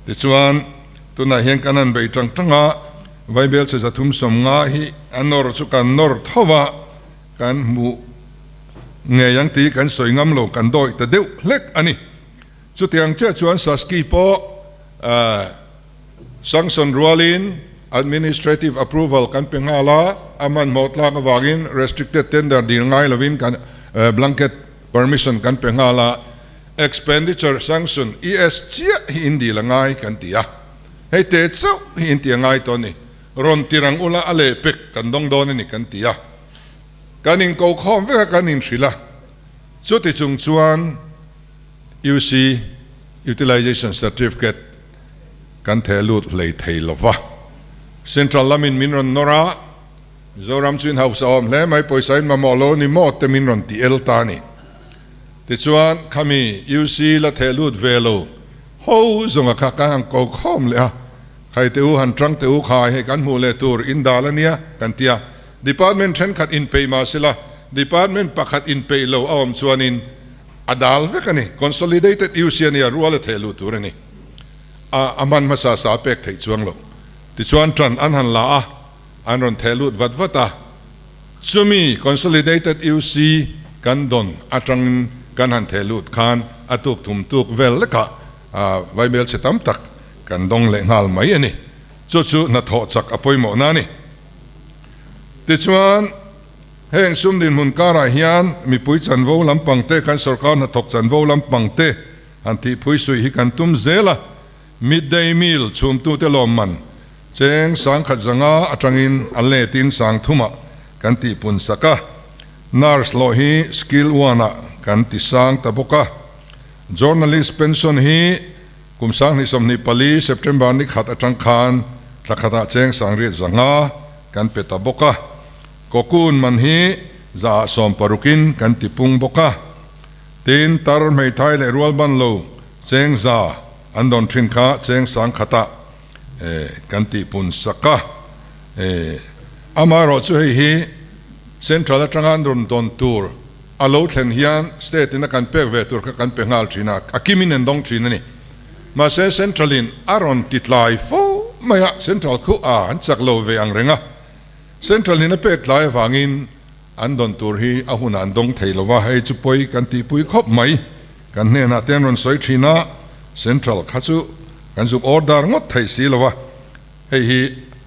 Tichuan, tunah hian kan han bei tang tang a, Vaibel chhe 350 hi a nawr chu kan nawr tho a, kan hmuh ngei ang tih kan sawi ngam lo, kan dawih ta deuh hlek a ni. Chutiang chiah chuan Saski pawh sanction rualin administrative approval kan pe nghal a, a hmanhmawh tlak avangin restricted tender dil ngai lovin kan blanket permission kan pe nghal a, Expenditure sanction, ES, chiah hi in dil a ngai kan ti a, hei te chauh hi in ti a ngai tawh a ni, rawn ti rang ula a leh pek kan dawng dawn a ni kan ti a, kan inko khawm vek a kan inhrilh a, chuti chung chuan UC, Utilization Certificate, kan theh lut hlei thei lo va, Central lamin min rawn nawr a, Mizoram chu in hausa awm hle mai, pawisa in mamawh lo a ni maw te min rawn ti el ta a ni. Tichuan, khami UC la theh lut ve lo ho zawnga kha kan han ko khawm leh a, khai teh u, han tang teh u, khai hei kan hmuh leh tur in dal a nia kan ti a. Department thenkhat inpeih mah sela, department pakhat inpeih lo a awm chuanin a dal vek a ni. Consolidated UC a nia, rual a theh luh tur a ni. A a hman hmasa sa a pek theih chuang lo. Tichuan tan an han la a, an rawn theh lut vat vat a. Chumi Consolidated UC kan dawn atangin kan han theh lut khan a tuk thum tuk vel lekah vaimel chhe tam tak kan dawng leh nghal mai a ni. Chu chu hnathawh chak a pawimawhna a ni. Tichuan, heng sum dinhmun karah hian mipui chanvo lampang te, kan sorkar hnathawk chanvo lampang te han tihphui suih hi kan tum zel a. Midday meal chhumtute lawmman cheng 10,100 atangin a letin 3000 ah kan tihpun sak a, nurse hlawh hi skill one ah kan ti sang ta bawk a, journalist pension hi kum 2024 September ni khat atang khan thla khatah cheng 800 kan pe ta bawk a, cocoon man hi 60% in kan tipung bawk a, tin tar hmeithai leh rualban lo. Cheng za an dawn thin kha cheng sang khatah kan tihpun sak a. Amaherawh chu hei hi Central atanga an rawn dawn tur a lo thlen hian State in a kan pek ve tur kha kan pe nghal thin a, a kimin an dawng thin a ni. Mahse Central in a rawn ti tlai fo mai a, Central khu a an chak lo ve ang reng a. Central in a pek tlai avangin an dawn tur hi a hunah an dawng thei lo va, hei chu pawi kan tihpui khawp mai. Kan hnenah te an rawn sawi thin a, Central kha chu kan zuk order ngawt theih si lo a, hei hi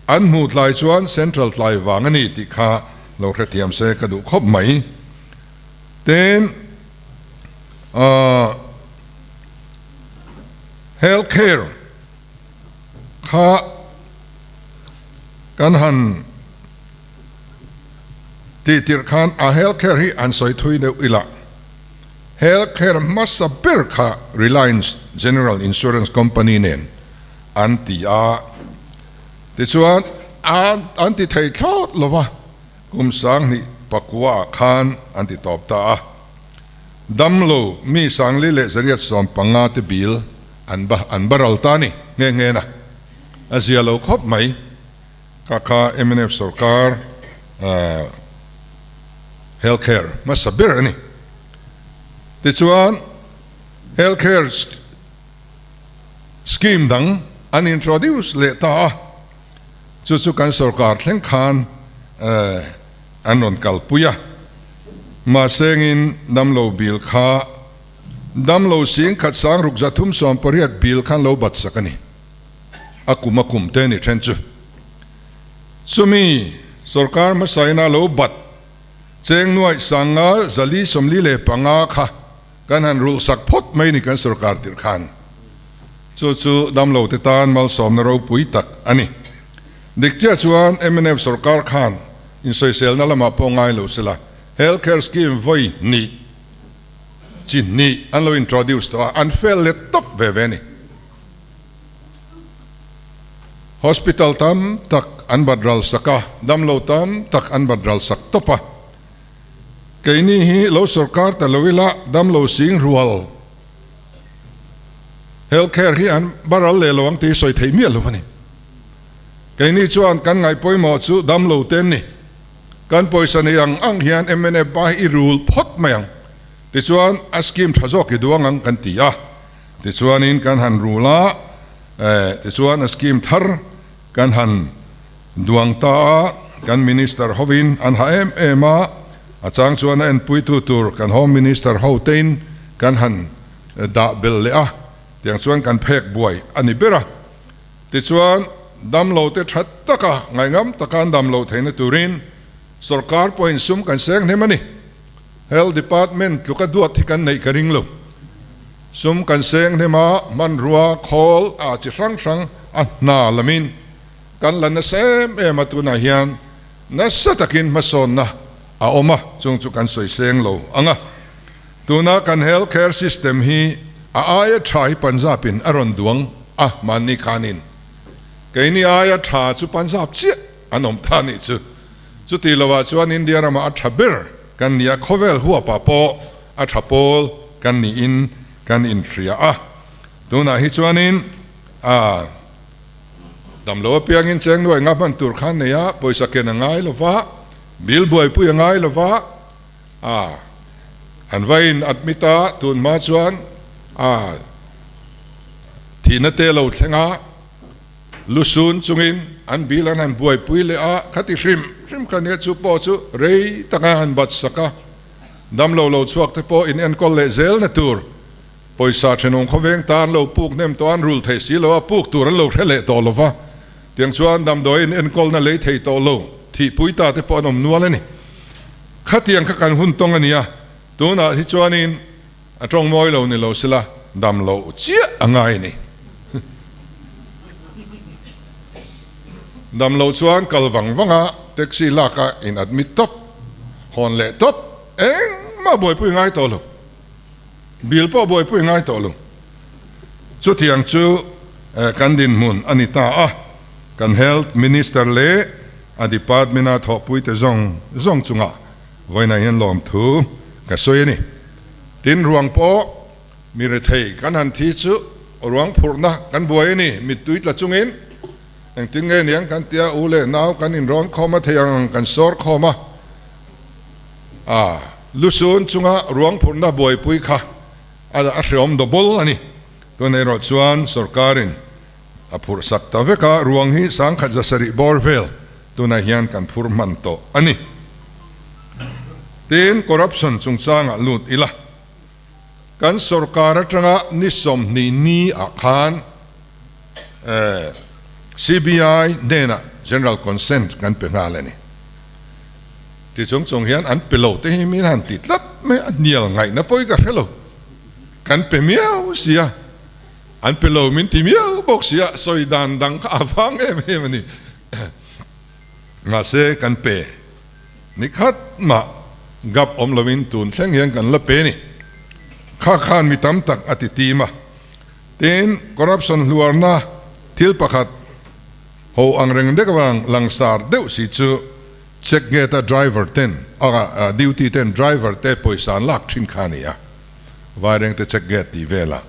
an hmuh tlai chuan Central tlai vang a ni tih kha lo hrethiam se ka duh khawp mai. Tin, ahh Health Care kha kan han tih tirh khan a Health Care hi an sawi thui deuh ila. Health care hmasa ber kha Reliance General Insurance Company nen an ti a, tichuan an ti thei thlawt lo va, kum 2009 ah khan an ti tawp ta a. Damlo mi 4375 te bill an an baral ta a ni nghe nghe na, a zia lo khawp mai. Kha kha mnf sorkar health care hmasa ber a ni. Tichuan health care scheme dang an introduce leh ta a, chu chu kan sorkar thleng khan an rawn kalpui a. Mahsengin damlo bill kha damlo 16,638 bill khan lo bat sak a ni. A kum a kum te ni then chu. Chumi sorkar hmasa ina lo bat cheng nuaih sanga 445 kha kan han rulh sak phawt mai ni kan sorkar tirh khan. Chu chu damlo te tan malsawmna ropui tak a ni. Dik chiah chuan mnf sorkar khan insawiselna lamah pawh ngai lo sela health care scheme vawi hnih chi hnih an lo introduce tawh a, an fail let tawp ve ve a ni. Hospital tam tak an bat ral sak a, damlo tam tak an bat ral sak tawp a. Keini hi lo sorkar ta lo ila damlo sing rual health care hi an baral leh lo ang tih sawi theih miah lo a ni. Keini chuan kan ngaih pawimawh chu damlo te an ni. Kan pawisa nei ang ang hian mnf ba hi i rul phawt mai ang. Tichuan a scheme tha zawk i duang ang kan ti a. Tichuanin kan han rul a, tichuan a scheme thar kan han duang ta a, kan Minister hovin an ha em em a, a chang chuan a enpuitu tur kan Home Minister ho tein kan han dah belh leh a, tiang chuan kan phek buai a ni ber a. Tichuan damlo te tha taka ngaihngam taka an damlo theihna turin sorkar pawhin sum kan seng hnem a ni. Health Department tluka duat hi kan neih ka ring lo. Sum kan seng hnem a, hmanrua, khawl, a chi hrang hrang a hna lamin kan la nasa em em a, tunah hian nasa takin hmasawnna a awm a, chung chu kan sawi seng lo ang a. Tuna kan health care system hi a aia tha hi Punjab in a rawn duang a, mahni khanin keini aia tha chu Punjab chiah an awm ta nih chu. Chuti lovah chuan India ramah a tha ber kan ni a, khawvel huapah pawh a tha pawl kan niin kan inhria a. Tunah hi chuanin a damlo apiangin cheng nuai nga hman tur khan nei a, pawisa ken a ngai lova, bill buaipui a ngai lova, a an va in admit a, tun hma chuan a thihna te lo thleng a. Lusun chungin an bil an han buaipui leh a, khati hrim hrim kha nia chu pawh chu rei taka han bat sak a, damlo lo chhuak te pawh in enkawl leh zel na tur pawisa thenawm khawveng tan lo puk hnem tawh an rul thei si lo a, puk tur an lo hre leh tawh lo va, tiang chuan damdawi in enkawlna lei thei tawh lo thihpui ta te pawh an awm nual a ni. Khatiang kha kan hun tawng a nia, tunah hi chuanin A tawng mawi lo ni lo sila dam loh chiah a ngai a ni. Dam loh chuan kal vang vang a, taxi lak a in admit tawp, hawn leh tawp, engmah buaipui ngai tawh lo. Bill pawh buaipui ngai tawh lo. Chutiang chu kan dinhmun a ni ta a, kan Health Minister leh a department a thawhpuite zawng zawng chungah vawiinah hian lawmthu ka sawi a ni. Tin ruang pawh Mi rethei kan han thi chu ruang phurhna kan buai a ni, mittui tla chungin engtin nge niang kan tia u leh nau kan inrawn khawm a thei ang kan sawr khawm a, a lusun chunga ruang phurhna buaipui kha a hreawm double a ni. Tun erawh chuan sorkarin a phurh sak ta vek a, ruang hi sangkhat zasarih bawr vel tunah hian kan phur hman tawh a ni. Tin, corruption chungchangah lut ila. Kan sorkar atanga ni 20 ni ah khan CBI hnenah General Consent kan pe nghal a ni. Ti chung chung hian an pe lo te hi min han ti tlat mai a, hnial ngaihna pawh hi ka hre lo. Kan pe miau sia, an pe lo min ti miau bawk sia, sawi dan dang kha a vang em em a ni. Mahse kan pe. Ni khat mah gap awm loin tun thleng hian kan la pe ni. Kha khan mi tam tak a ti tim a. Tin, corruption hluarna thil pakhat ho ang reng dek avang langsar deuh si chu check gate a driver ten a duty ten driver te pawisa an lak thin kha a ni a. Vairengte check gate tih velah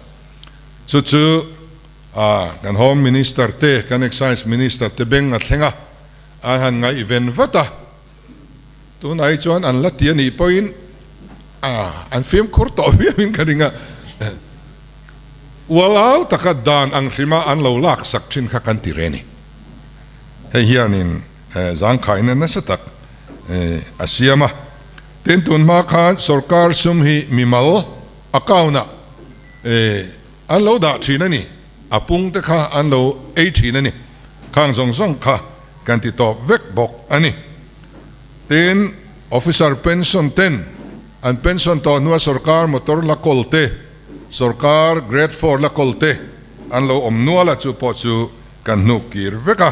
chu chu kan home minister te kan excise minister te beng a thleng a. An han ngaihven vat a, tunah hi chuan an la ti a nih pawhin an fimkhur tawh viauin ka ring a, ualau taka dan ang hrima an lo laksak thin kha kan ti re ni. Hei hianin zangkhaina nasa tak a siam a, tin tun hma khan sorkar sum hi mimal account-ah an lo dah thin a ni. A pung te kha an lo ei thin a ni. Khang zawng zawng kha kan ti tawp vek bawk a ni. Tin, officer pension ten an pension tawh hnua sorkar motor la kawl te, sorkar grade four la kawl te an lo awm nual a, chu pawh chu kan hnuk kir vek a.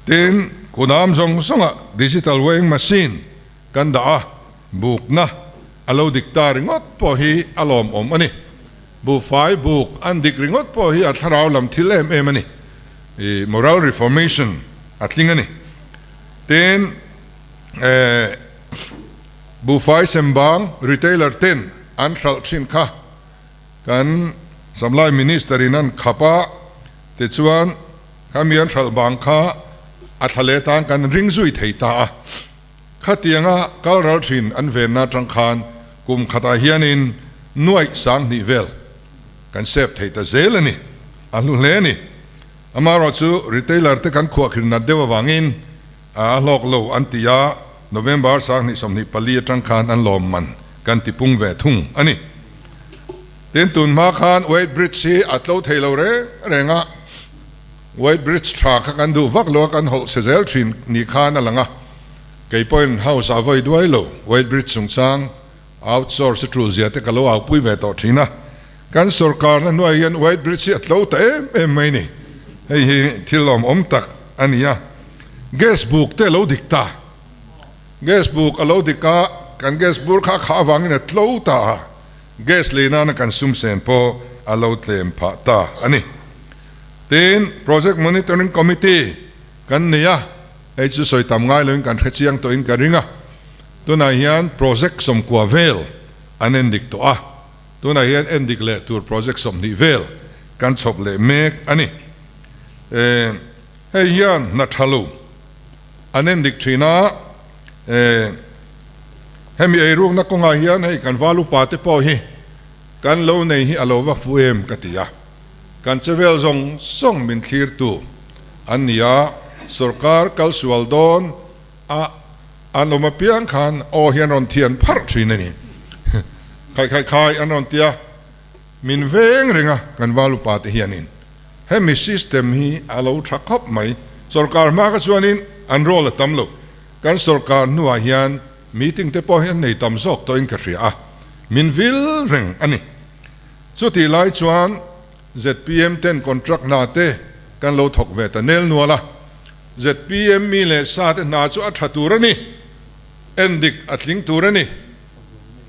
Tin, kunam zawng zawngah digital weighing machine kan dah a, bukna a lo dik ta ringawt pawh hi a lawmawm a ni. Buhfai buk an dik ringawt pawh hi a thlarau lam thil em em a ni. I moral reformation a tling a ni. Tin, eh, buhfai sembang retailer ten an hralh thin kha kan Supply Minister in an khap a, tichuan khami an hralh bang kha a thla leh tan kan ring zui thei ta a. Khatianga kal ral thin an venna atang khan kum khatah hianin nuaih 2000 vel kan save thei ta zel a ni, a hlu hle a ni. Amaherawh chu retailer te kan khuahkhir nat deuh avangin a hlawk lo an ti a, November 2024 atang khan an lawm man kan ti pung ve thung a ni. Tin, tun hma khan weight bridge hi a tlo thei lo reng reng a, Weight bridge tha kha kan duh vak lo a, kan hawlh chhe zel thin ni khan a lang a. Kei pawhin house ah vawi duai lo, weight bridge chungchang outsource tul zia te ka lo aupui ve tawh thin a. Kan sorkarna hnuai hian weight bridge hi a tlo ta em em mai ni. Hei hi thil lawmawm tak a ni a. Gas buk te a lo dik ta. Gas buk a lo dik a, kan gas bur kha a khah avangin a tlo ta a. Gas lei nana kan sum sen pawh a lo tlem phah ta a ni. Tin, Project Monitoring Committee kan nei a, hei chu sawi tam ngai loin kan hre chiang tawhin ka ring a. Tunah hian project 90 vel an endik tawh a, tunah hian endik leh tur project 20 vel kan chhawp leh mek a ni. Eh, hei hian hna tha lo an endik thin a, eh, hemi eirukna kawngah hian hei kan val upa te pawh hi kan lo nei hi a lo va fu em ka ti a. Kan chevel zawng zawng min thlirtu an ni a, sorkar kal sual dawn a an awm apiang khan aw hi an rawn thian pharh thin a ni. Khai khai khai an rawn ti a, min veng reng a kan val upa te hianin hemi system hi a lo tha khawp mai. Sorkar hma kha chuanin an role a tam lo, kan sorkar hnuah hian meeting te pawh hi an nei tam zawk tawhin ka hria a, min vil reng a ni. Chutih lai chuan zpm ten contract hna te kan lo thawk ve ta nel nual a, zpm mi leh sa te hna chu a tha tur a ni, endik a tling tur a ni,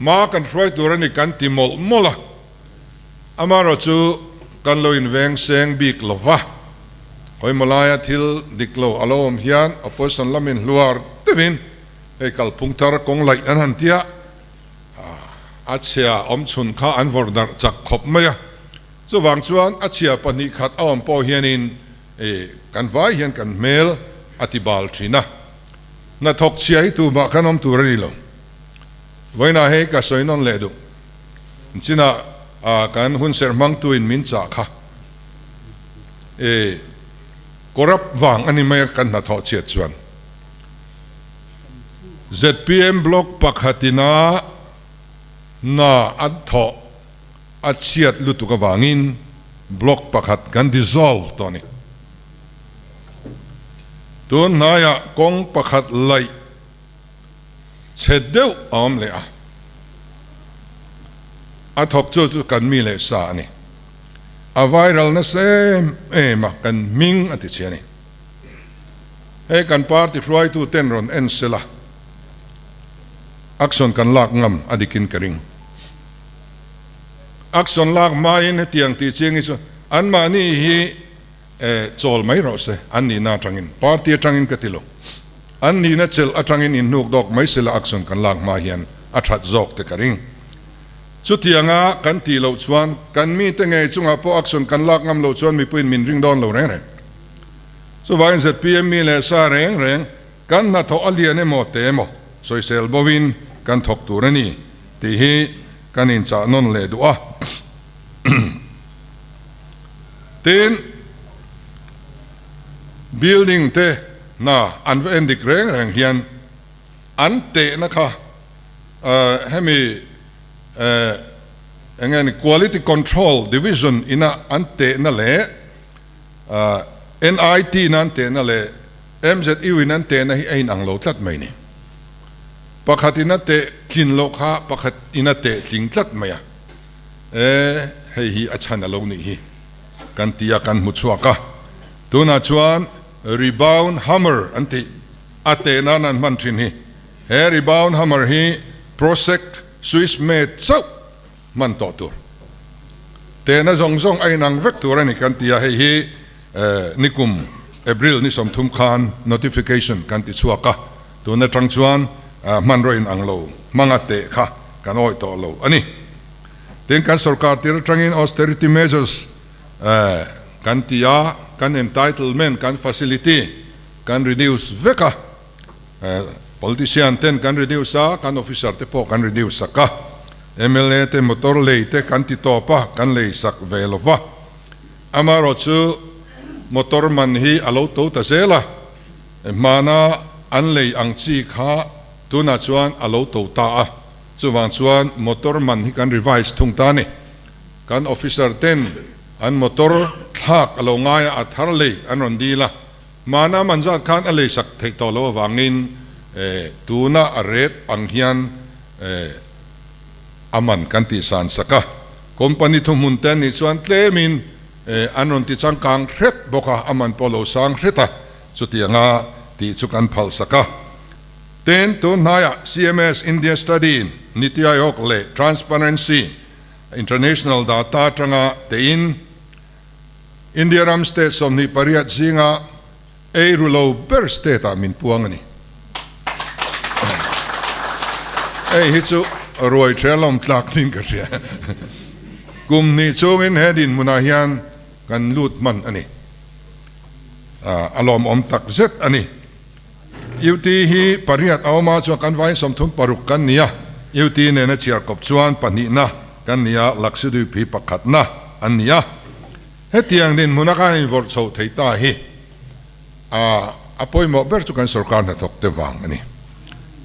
hma kan hruai tur a ni kan ti mawlh mawlh a, amaherawh chu kan lo inveng seng bik lo va, hawimaw laia thil dik lo a lo awm hian opposition lamin hluar deuhin hei kalphung thar kawng laih an han ti a. a chhia awm chhun kha an vawrh darh chak khawp mai a. Chuvang chuan a chhia 2 khat a awm pawh hianin kan vai hian kan hmel a ti bal thin a. Hnathawk chhia hi tumah kan awm tur a ni lo. Vawiinah hei ka sawi nawn leh duh. Chinah kan hunserh hmangtuin min chah kha corrupt vang a ni mai a kan hnathawh chhiat chuan. Zpm block pakhatina hna an thawh a chhiat lutuk avangin block pakhat kan dissolve tawh a ni. Tun hnaiah kawng pakhat laih chhe deuh a awm leh a, a thawk chu chu kan mi leh sa a ni. A viral nasa em em a, kan hming a ti chhe a ni. Hei kan party hruaitu ten rawn en sela, action kan lak ngam a dikin ka ring. Action lak hmain hetiang tih chiang hi chu anmahni hi chawl mai rawh se, an nihna atangin, party atangin ka ti lo. An nihna chelh atangin inhnuk dawk mai sela action kan lak hma hian a that zawk te ka ring. Chutianga kan tih loh chuan kan mite ngei chungah pawh action kan lak ngam loh chuan mipuiin min ring dawn lo reng reng. Chuvangin zpm mi leh sa reng reng kan hnathawh a lian emaw te emaw sawisel bovin kan thawk tur a ni tih hi kan inchah nawn leh duh a. Tin, building te hna an va en dik reng reng hian an tehna kha hemi eng nge ni quality control division ina an tehna leh NIT in an tehna leh MZU in an tehna hi a inang lo tlat mai ni. Pakhat in a teh tlin loh kha pakhat in a teh tling tlat mai a. E, hei hi a chhan a lo nih hi kan ti a, kan hmu chhuak a. Tunah chuan rebound hammer an tih a teh nan an hman thin hi. He rebound hammer hi Prosec Swiss made chauh hman tawh tur. Tehna zawng zawng a inang vek tur a ni kan ti a, hei hi nikum April ni 30 khan notification kan ti chhuak a, tun atang chuan hmanraw inang lo hmanga teh kha kan awih tawh lo a ni. Tin, kan sorkar tir atangin austerity measures kan ti a, kan entitlement, kan facility kan reduce vek a. Politician ten kan reduce a, kan officer te pawh kan reduce sak a, mla te motor lei te kan ti tawp a, kan lei sak ve lo va. Amaherawh chu motor man hi a lo to ta zel a, hmana an lei ang chi kha tunah chuan a lo to ta a, chuvang chuan motor man hi kan revise thung ta a ni. Kan officer ten an motor thlak a lo ngai a, a thar lei an rawn dil a. Hmana man zat khan a leisak theih tawh loh avangin tuna a rate ang hian a man kan tih san sak a. Company thuhmun te an nih chuan tlemin an rawn ti changkang hret bawk a, a man pawh lo sang hret a, chutianga tih chu kan phal sak a. Tin, tun hnaiah CMS India Study in Niti Aayog leh Transparency International data atanga tein, India ram state 28 zinga ei ru lo ber state ah min puang a ni. Hei hi chu ruai ṭhel lawm tlak ding ka hria. Kum hnih chungin he dinhmunah hian kan lut hman a ni. A lawmawm tak zet a ni. UT hi pariat a awm a, chuan kan vaiin 36 kan ni a, UT nena chhiar kawp chuan pahnihna kan ni a, Lakshadweep hi pakhatna an ni a. Hetiang dinhmuna khan invawrh chho thei ta hi a a pawimawh ber chu kan sorkar hnathawk te vang a ni.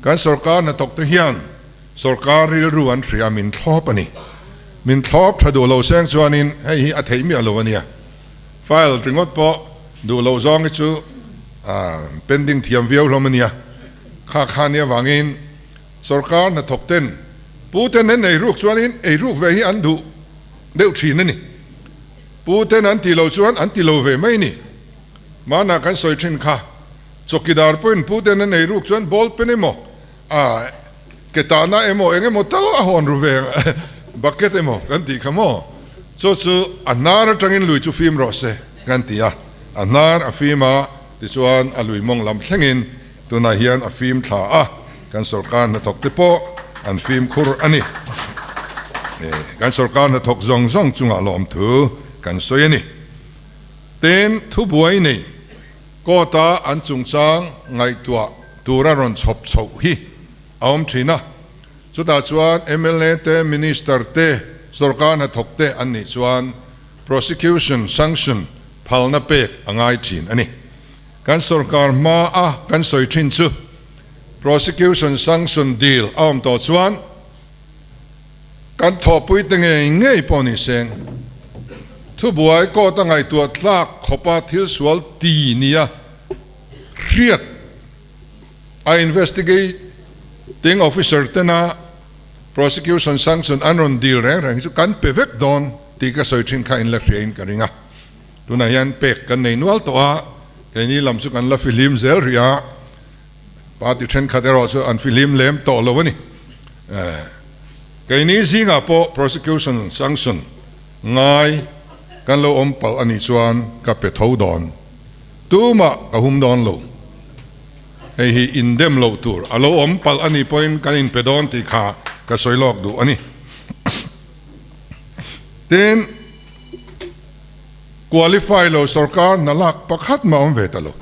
Kan sorkar hnathawk te hian sorkar rilru an hria min thlawp a ni. Min thlawp tha duh lo seng chuanin hei hi a theih miah lo a nia. File ringawt pawh duh loh zawng hi chu pending thiam viau hlawm a nia. Kha kha nia vangin sorkar hnathawk ten pu ten an ei ruk chuanin ei ruk ve hi an duh deuh thin a ni. Pu ten an ti lo chuan an ti lo ve mai a ni. Mahna kan sawi thin kha chawkidar pawhin pu ten an ei ruk chuan ball pen emaw a ke tahna emaw eng emaw tal a hawn ru ve bucket emaw kan tih kha maw? Chu chu a hnar atangin lui chu fim rawh se kan ti a, a hnar a fim a tichuan a lui mawng lam thlengin tunah hian a fim thla a, kan sorkar hnathawk te pawh an fimkhur a ni. Kan sorkar hnathawk zawng zawng chungah lawmthu kan sawi a ni. Tin, thubuai nei court-a an chungchang ngaihtuah tura rawn chhawp chhoh hi a awm thin a. Chutah chuan mla te, Minister te, sorkar hnathawk te an nih chuan prosecution sanction phalna pek a ngai thin a ni. Kan sorkar hma a kan sawi thin chu prosecution sanction deal a awm tawh chuan kan thawhpui te ngei ngei pawh ni seng thubuai court a ngaihtuah tlak khawpa thil sual ti nia hriat a investigating officer tena prosecution sanction an rawn deal reng reng hi chu kan pe vek dawn tih ka sawi thin kha in la hria in ka ring a. Tunah hian pek kan nei nual tawh a, keini lam chu kan la fihlim zel rih a, party thenkhat erawh chu an fihlim lem tawh lo a ni. Keini zingah pawh prosecution sanction ngai kan lo awm palh a nih chuan ka pe tho dawn, tumah ka hum dawn lo. Hei hi indem loh tur a lo awm palh a nih pawhin kan inpe dawn tih kha ka sawi lawk duh a ni. Tin. Qualify lo sorkar hna lak pakhat mah awm ve ta lo.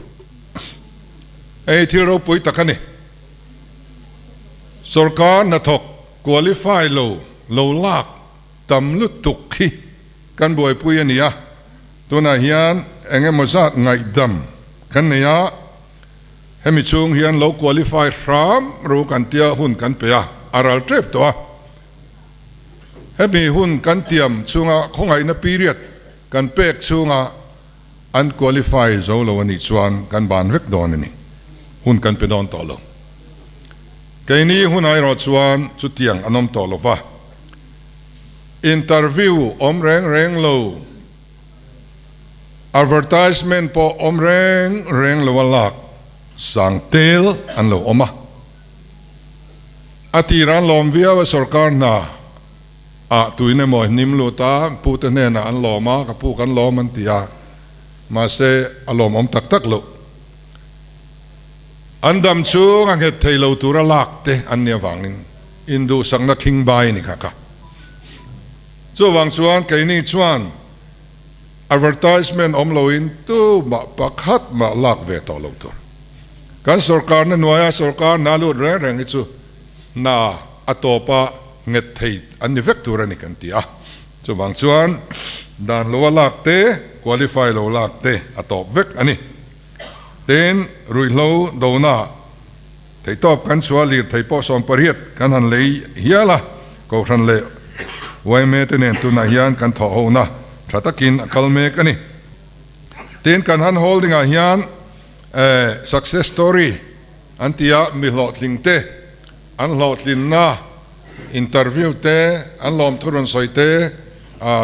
Hei thil ropui tak a ni. Sorkar hnathawk qualify lo lo lak tam lutuk hi kan buaipui a ni a, tunah hian eng emaw zat ngaihdam kan nei a, hemi chhung hian lo qualify hram ru kan tia hun kan pe a, a ral tep tawh a. Hemi hun kan tiam chhunga khawngaihna period kan pek chhunga an qualify zo lo a nih chuan kan ban vek dawn a ni. Hun kan pe dawn tawh lo. Keini hunah erawh chuan chutiang an awm tawh lo va. Interview awm reng reng lo, advertisement pawh awm reng reng lo a lak sang tel an lo awm a. A tir an lawm viau a sorkar hna ah tuin emaw hnim lut a pu te hnenah an lawm a ka pu kan lawm an ti a mahse a lawmawm tak tak loh. An dam chhung a nghet thei lo tura lak te an nih avangin induhsakna khing bai ni kha kha. Chuvang chuan keini chuan advertisement awm loin tumah pakhat mah lak ve tawh lo tur. Kan sorkarna hnuaia sorkar hna lut reng reng hi chu hna a tawpa nghet thei an ni vek tur a ni kan ti a. Chuvang chuan dan loa lak te, qualify lo lak te a tawp vek a ni. Tin, ruihhlo dona theihtawp kan chhuah lirthei pawh 18 kan han lei hial a, Kohhran leh yma te nen tunah hian kan thawh hona tha takin a kal mek a ni. Tin, kan han holding ah hian success story an ti a, mi hlawhtling te, an hlawhtlinna interview te, an lawmthu rawn sawi te,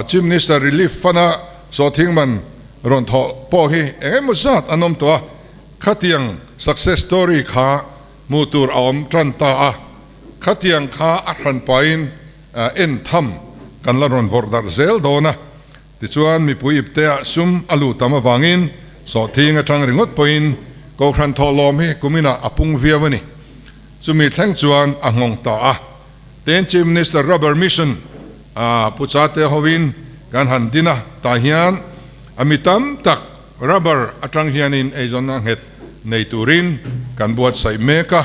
Chief Minister Relief Fund a sawhthing man rawn thawh pawh hi eng emaw zat an awm tawh a, khatiang success story kha hmuh tur a awm tan ta a, khatiang kha a hran pahin en tham kan la rawn vawrh darh zel dawn a. Tichuan, mipui ipteah sum a luh tam avangin sawhthing atang ringawt pawhin Kohhran thawhlawm hi kuminah a pung viau a ni. Chumi thleng chuan a nghawng ta a. Tin, Chief Minister Rubber Mission a Pu Chate hovin kan han din a, tah hian a mi tam tak rubber atang hianin eizawnna nghet nei turin kan buatsaih mek a.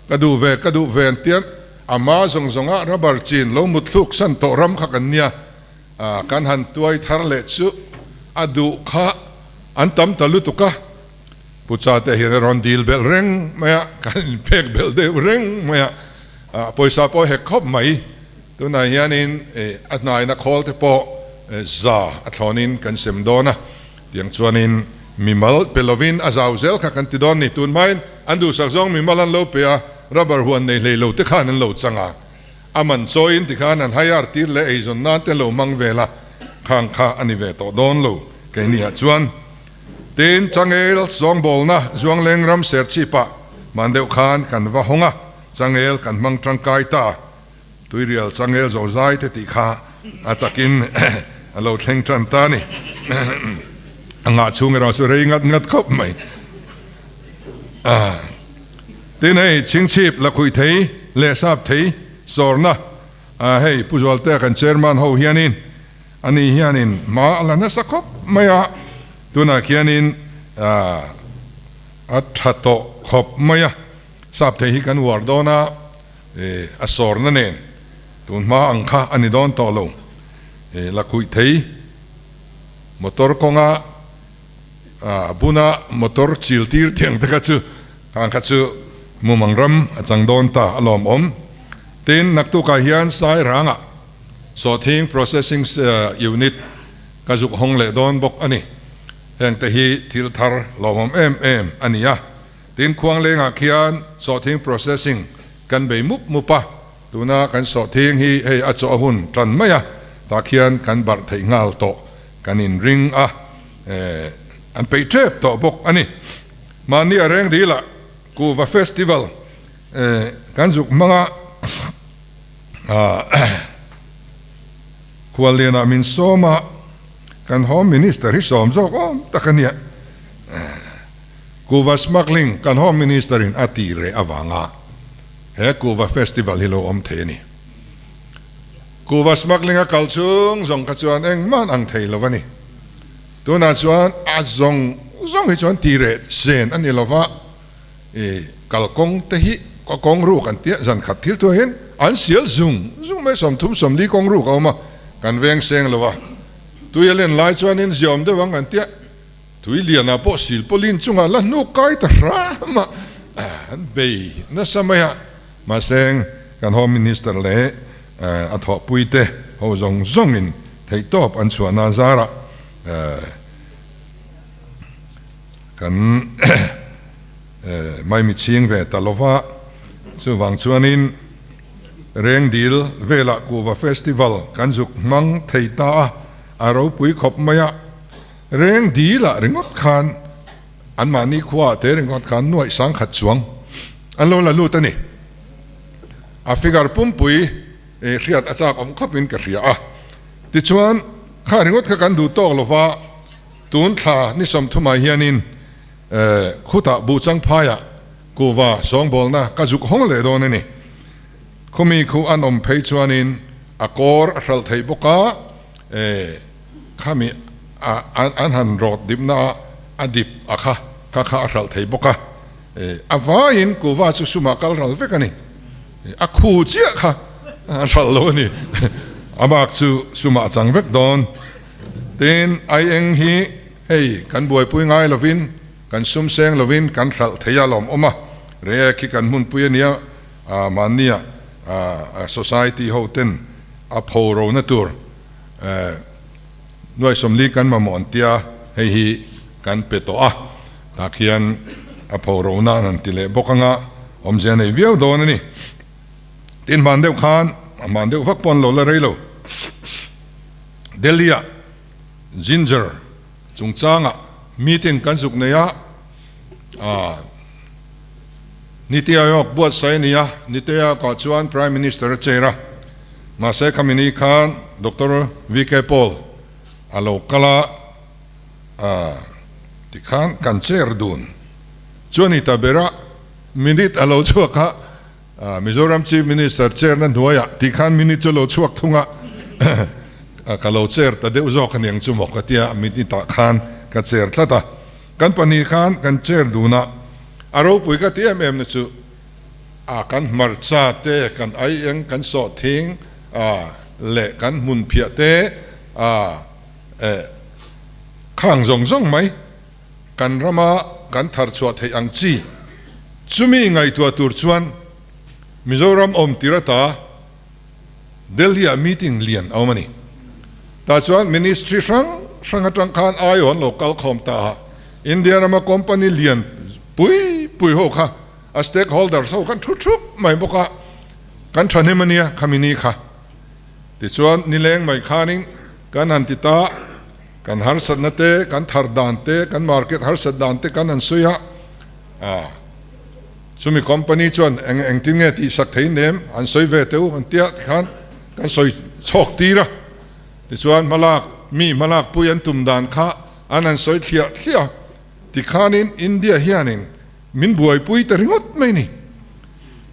Ka duh ve, ka duh ve an tia, ama zawng zawngah rubber chin lo mutthluk san tawh ram kha kan nia. Kan han tuai thar leh chu a duh kha an tam ta lutuk a, Pu Chate hian a rawn dil belh reng mai a, kan inpek belh deuh reng mai a, pawisa pawh hek khawp mai. Tunah hianin a hnaina khawl te pawh za a thlawnin kan sem dawn a, tiang chuanin mimal pe lovin a zau zel kha kan ti dawn ni. Tun hmain an duhsak zawng mimal an lo pe a, rubber huan nei hlei lo te khan an lo chang a. A man chawiin tikhan an hire tir leh eizawn nan te lo hmang vel a, khang kha a ni ve tawh dawn lo keiniah chuan. Tin, changel zawngbawlna Zuangleng ram Serchhipah hman deuh khan kan va hawng a, changel kan hmang tangkai ta. Tuirial changel zozai te tih kha a takin a lo thleng tan ta a ni. A ngah chhung erawh chu rei ngat ngat khawp mai. Tin hei chhingchhip lakhuih thei leh sap thei sawrna Hei Pu Zualtea kan chairman ho hianin ani hianin hma a la nasa khawp mai a, tunah khianin a tha tawh khawp mai a, sap thei hi kan uar dawn a, a sawrna nen tun hma ang kha a ni dawn tawh lo. Lakhuih thei motor kawnga a buna motor chil tir thiang te kha chu khang kha chu mumang ram a chang dawn ta a lawmawm. Tin, naktukah hian Sairangah sawhthing processing unit ka zuk hawng leh dawn bawk a ni. Heng te hi thil thar lawmawm em em a ni a. Tin, Khuanglengah khian sawhthing processing kan bei mup mup a, tuna kan sawhthing hi hei a chaw a hun tan mai a, tah khian kan barh theih nghal tawh kan inring a, an peih tep tawh bawk a ni. Mahni a reng dil ah Kuhva Festival kan zuk hmang a, Khuallianah min sawm a, kan Home Minister hi sawm zawk awm tak a nia. Kuhva smuggling kan Home Minister in a tih reh avanga he Kuhva Festival hi lo awm thei a ni. Kuhva smuggling a kal chung zawng kha chuan engmah an ang thei lo a ni. Tunah chuan a zawng zawng hi chuan tih reh sen a ni lova, i kalkawng te hi ka kawng ruk an tia, zan khat thil thuah hian an sial zung zung mai, 30 40 kawng ruk a awm a, kan veng seng lo a, tui a len lai chuanin ziaawm deuh ang an tia, tui lianah pawh silpawlin chungah la hnuk kai ta hram a, an bei nasa mai a, mahse kan Home Minister leh a thawhpuite ho zawng zawngin theihtawp an chhuahna zarah kan maimi chhing ve ta lova, chuvang chuanin Rengdil velah Kuhva Festival kan zuk hmang thei ta a, a ropui khawp mai a, Rengdilah ringawt khan anmahni khuaah te ringawt khan nuaih sangkhat chuang an lo la lut a ni. A figure pumpui hriat a chak awm khawpin ka hria a, tichuan kha ringawt kha kan duh tawk lova, Tun thla ni 30 ah hianin khutah Buhchang phaiah kuhva sawngbawlna ka zuk hawng leh dawn a ni. Khumi khu an awm phei chuanin a kawr a hralh theih bawk a, khami an han rawt dipna ah a dip a kha kha kha a hralh thei bawk a, a vaiin kuhva chu sumah kal ral vek a ni. A khu chiah kha a hralh lo a ni. A bak chu sumah a chang vek dawn. Tin, aieng hi hei kan buaipui ngai lovin, kan sum seng lovin kan hralh thei a lawm awm a, Reiek hi kan hmunpui a nia, mahnia society ho ten a pho rona tur nuai 40 kan mamawh an tia, hei hi kan pe tawh a, tah khian a pho rona an han ti leh bawk anga awmzia nei viau dawn a ni. Tin, hman deuh khan, hman deuh vak pawh an lo la rei lo. Delhi-ah Ginger chungchangah meeting kan zuk nei a, Niti Aayog buatsaih a ni a, Niti Aayog-ah chuan Prime Minister a chair a, mahse khami ni khan Doctor VK Paul a lo kal a, tikhan kan chair dun chu a ni ta ber a, minute a lo chhuak a. Mizoram Chief Minister chair na hnuaiah tih khan minute chu lo chhuak thung a, ka lo chair ta deuh zawk a niang chu maw ka tia, minute ah khan ka chair tlat a, kan pahnih khan kan chair dun a, a ropui ka ti em em na chu a kan hmarcha te, kan aieng, kan sawhthing leh kan hmunphiah te khang zawng zawng mai. Kan rama kan thar chhuah theih ang chi chumi ngaihtuah tur chuan Mizoram awm tir ata Delhi-ah meeting lian a awm a ni. Tah chuan ministry hrang hrang atang khan aiaw an lo kal khawm ta a, India rama company lian pui pui ho kha a stakeholders ho khan thu thup mai bawk a, kan thahnem a nia khami ni kha. Tichuan nileng mai khanin kan han ti ta. Kan harsatna te, kan thar dan te, kan market harsat dan te kan han sawi a, ah chumi company chuan eng engtin nge tihsak thei nem an sawi ve teh u an tia tikhan kan sawi chhawk tir a, tichuan hmalak mi hmalak pui an tum dan kha an han sawi thliah thliah a, tikhanin India hianin min buaipui ta ringawt mai ni,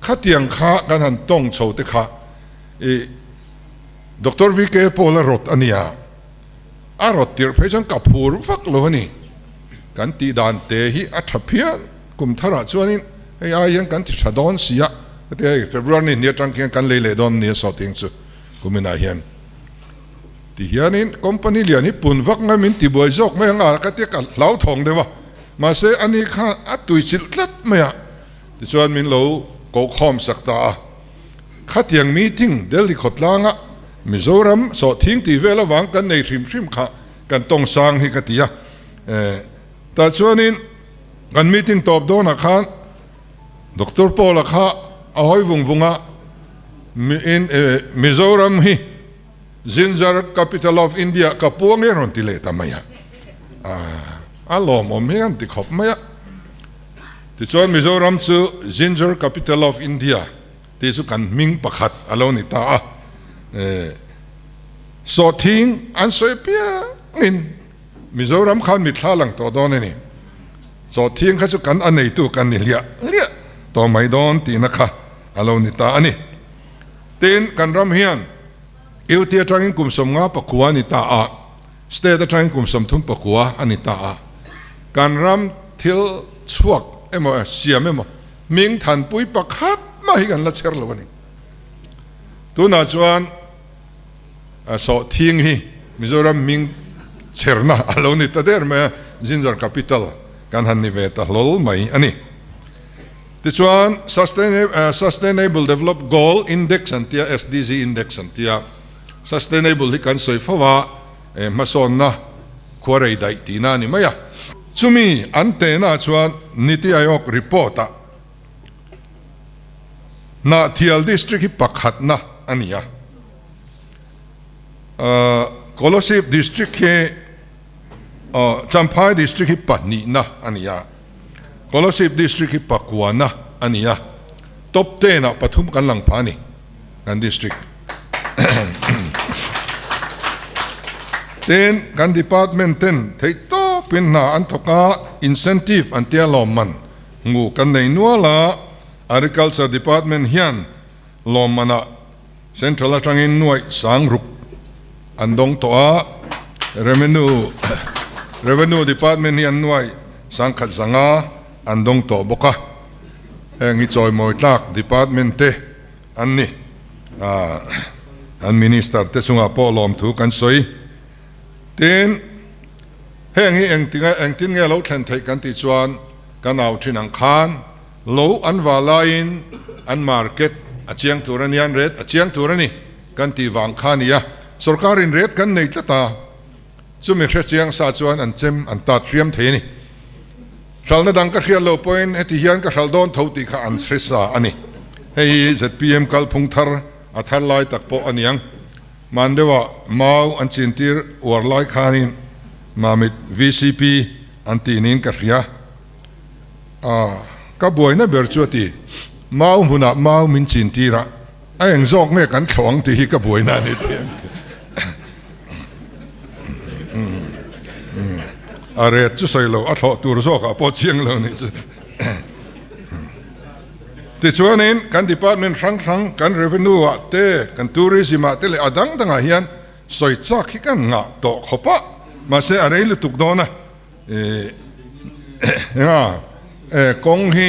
khatiang kha kan han tawng chho te kha i. Doctor VK Paul a rawt a nia. A rawt tirh phei chuan ka phur vak lo a ni. Kan tih dan te hi a tha phian. Kum tharah chuanin hei ai hian kan ti tha dawn si a, heti hei February ni hnih atang khian kan lei leh dawn nia sawhting chu kuminah hian. Ti hianin company lian hi pun vak ngai min ti buai zawk mai ang a, ka tia ka hlauthawng deuh a, mahse ani kha a tuichilh tlat mai a, tichuan min lo kohkhawm sak ta a. Khatiang meeting Delhi khawtlanga Mizoram sawhthing tih vel avang kan nei hrim hrim kha kan tawng sang hi ka ti a. Tah chuanin kan meeting tawp dawnah khan Doctor Paul-a kha a hawi vung vung a, Mizoram hi Ginger Capital of India ka puang e rawn ti leh ta mai a. A lawmawm hi an ti khawp mai a. Tichuan Mizoram chu Ginger Capital of India tih chu kan hming pakhat a lo ni ta a. Sawhthing an sawi piangin Mizoram khan mitthla lang tawh dawn a ni. Sawhthing kha chu kan a neitu kan ni hliah hliah tawh mai dawn tihna kha a lo ni ta a ni. Tin, kan ram hian UT atangin kum 59 a ni ta a, State atangin kum 39 a ni ta a. Kan ram thil chhuak emaw siam emaw hming thanpui pakhat mah hi kan la chher lo a ni. Tunah chuan sawhthing hi Mizoram hming chherna a lo ni ta der mai a, Ginger Capital kan han ni ve ta hlawl mai a ni. Tichuan Sustainable Develop Goal Index an tia, SDG Index an tia, Sustainable hi kan sawi fo a, hmasawnna khuarei daih tihna a ni mai a. Chumi an tehna chuan Niti Aayog report ah Hnahthial District hi pakhatna a ni a, Kolasib District hi Champhai District hi pahnihna a ni a, Kolasib District hi pakuana a ni a, top ten ah pathum kan lang pha a ni kan District. Tin, kan Department ten theihtawpin hna an thawk a, incentive an tia lawmman hmu kan nei nual a, Agriculture Department hian lawmmanah Central atangin nuaih sang ruk an dawng tawh a, Revenue Revenue Department hi an nuaih sangkhat zanga an dawng tawh bawk a, heng hi chawimawi tlak Department te an ni. An Minister te chungah pawh lawmthu kan sawi. Tin, heng hi engtinga engtin nge lo thlen theih kan tih chuan kan au thin ang khan lo an va laiin an market a chiang tur a nia, an rate a chiang tur a ni kan tih vang kha a ni a. Sorkarin rate kan nei tlat a, chumi hre chiang sa chuan an chem an tat hriam thei a ni. Hralhna dang ka hriat lo pawhin heti hian ka hralh dawn tho tih kha an hre sa a ni. Hei hi zpm kalphung thar a thar lai tak pawh a niang. Hman deuhah mau an chintir uar lai khanin Mamit vcp an tih niin ka hria. A, ka buaina ber chu a ti. Mau hmunah mau min chintir a, a eng zawk nge kan thlawh ang tih hi ka buaina a ni tih an ti. A ret chu sawi lo, a thlawh tur zawkah pawh chiang lo nih chu. Tichuanin kan department hrang hrang, kan revenue ah te, kan tourism ah te leh a dang dangah hian sawi chak hi kan ngah tawh khawp a, mahse a rei lutuk dawn a, enga kawng hi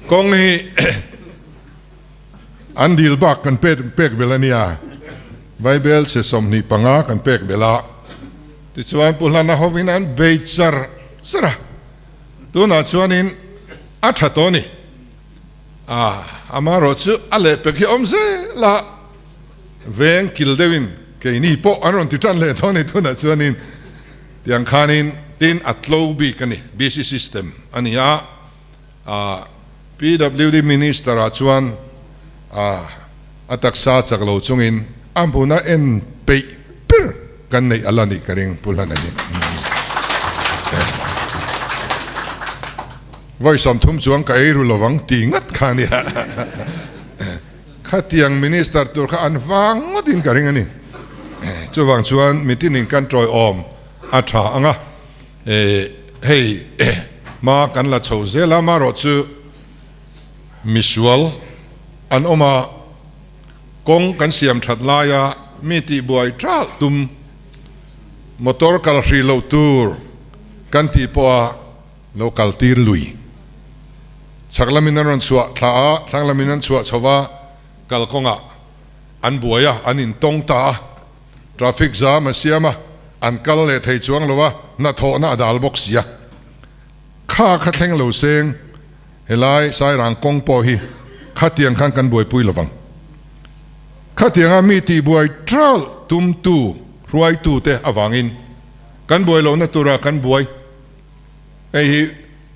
kawng hi an dil bak kan pek belh a nia, Bible chhe 25 kan pek belh a. Tichuan Pu Hlana hovin an bei char char a, tunah chuanin a tha tawh a ni. A, amaherawh chu a lehpek hi awm zel a, veng kil deuhin keini pawh an rawn ti tan leh tawh a ni tunah chuanin tiang khanin tin a tlo bik a ni, BC system a ni a, a PWD Minister ah chuan a a taksa chak lo chungin a hmuna en peih ber kan neih a la nih ka ring Pu Hlana hi. Vawi 30 chuang ka ei ru lovang ti ngat kha a nia. Khatiang Minister tur kha an vang ngawtin ka ring a ni. Chuvang chuan mitinin kan tawiawm a tha ang a. Hei hma kan la chho zel a, amaherawh chu Misual an awm a, kawng kan siam that laia mi tihbuai ṭalh tum, motor kal hrih loh tur kan tih pawha lo kal tir lui. Chhak lamin an rawn chhuah thla a, thlang lamin an chhuah chho va, kalkawngah an buai a, an intawng ta a, traffic jam a siam a, an kal leh thei chuang lo a, hnathawhna a dal bawk si a. Kha kha thleng lo seng. Helai Sairang kawng pawh hi khatiang khan kan buaipui lovang. Khatianga mi tihbuai ṭalh tumtu hruaitute avangin kan buai lohna tura kan buai. Hei hi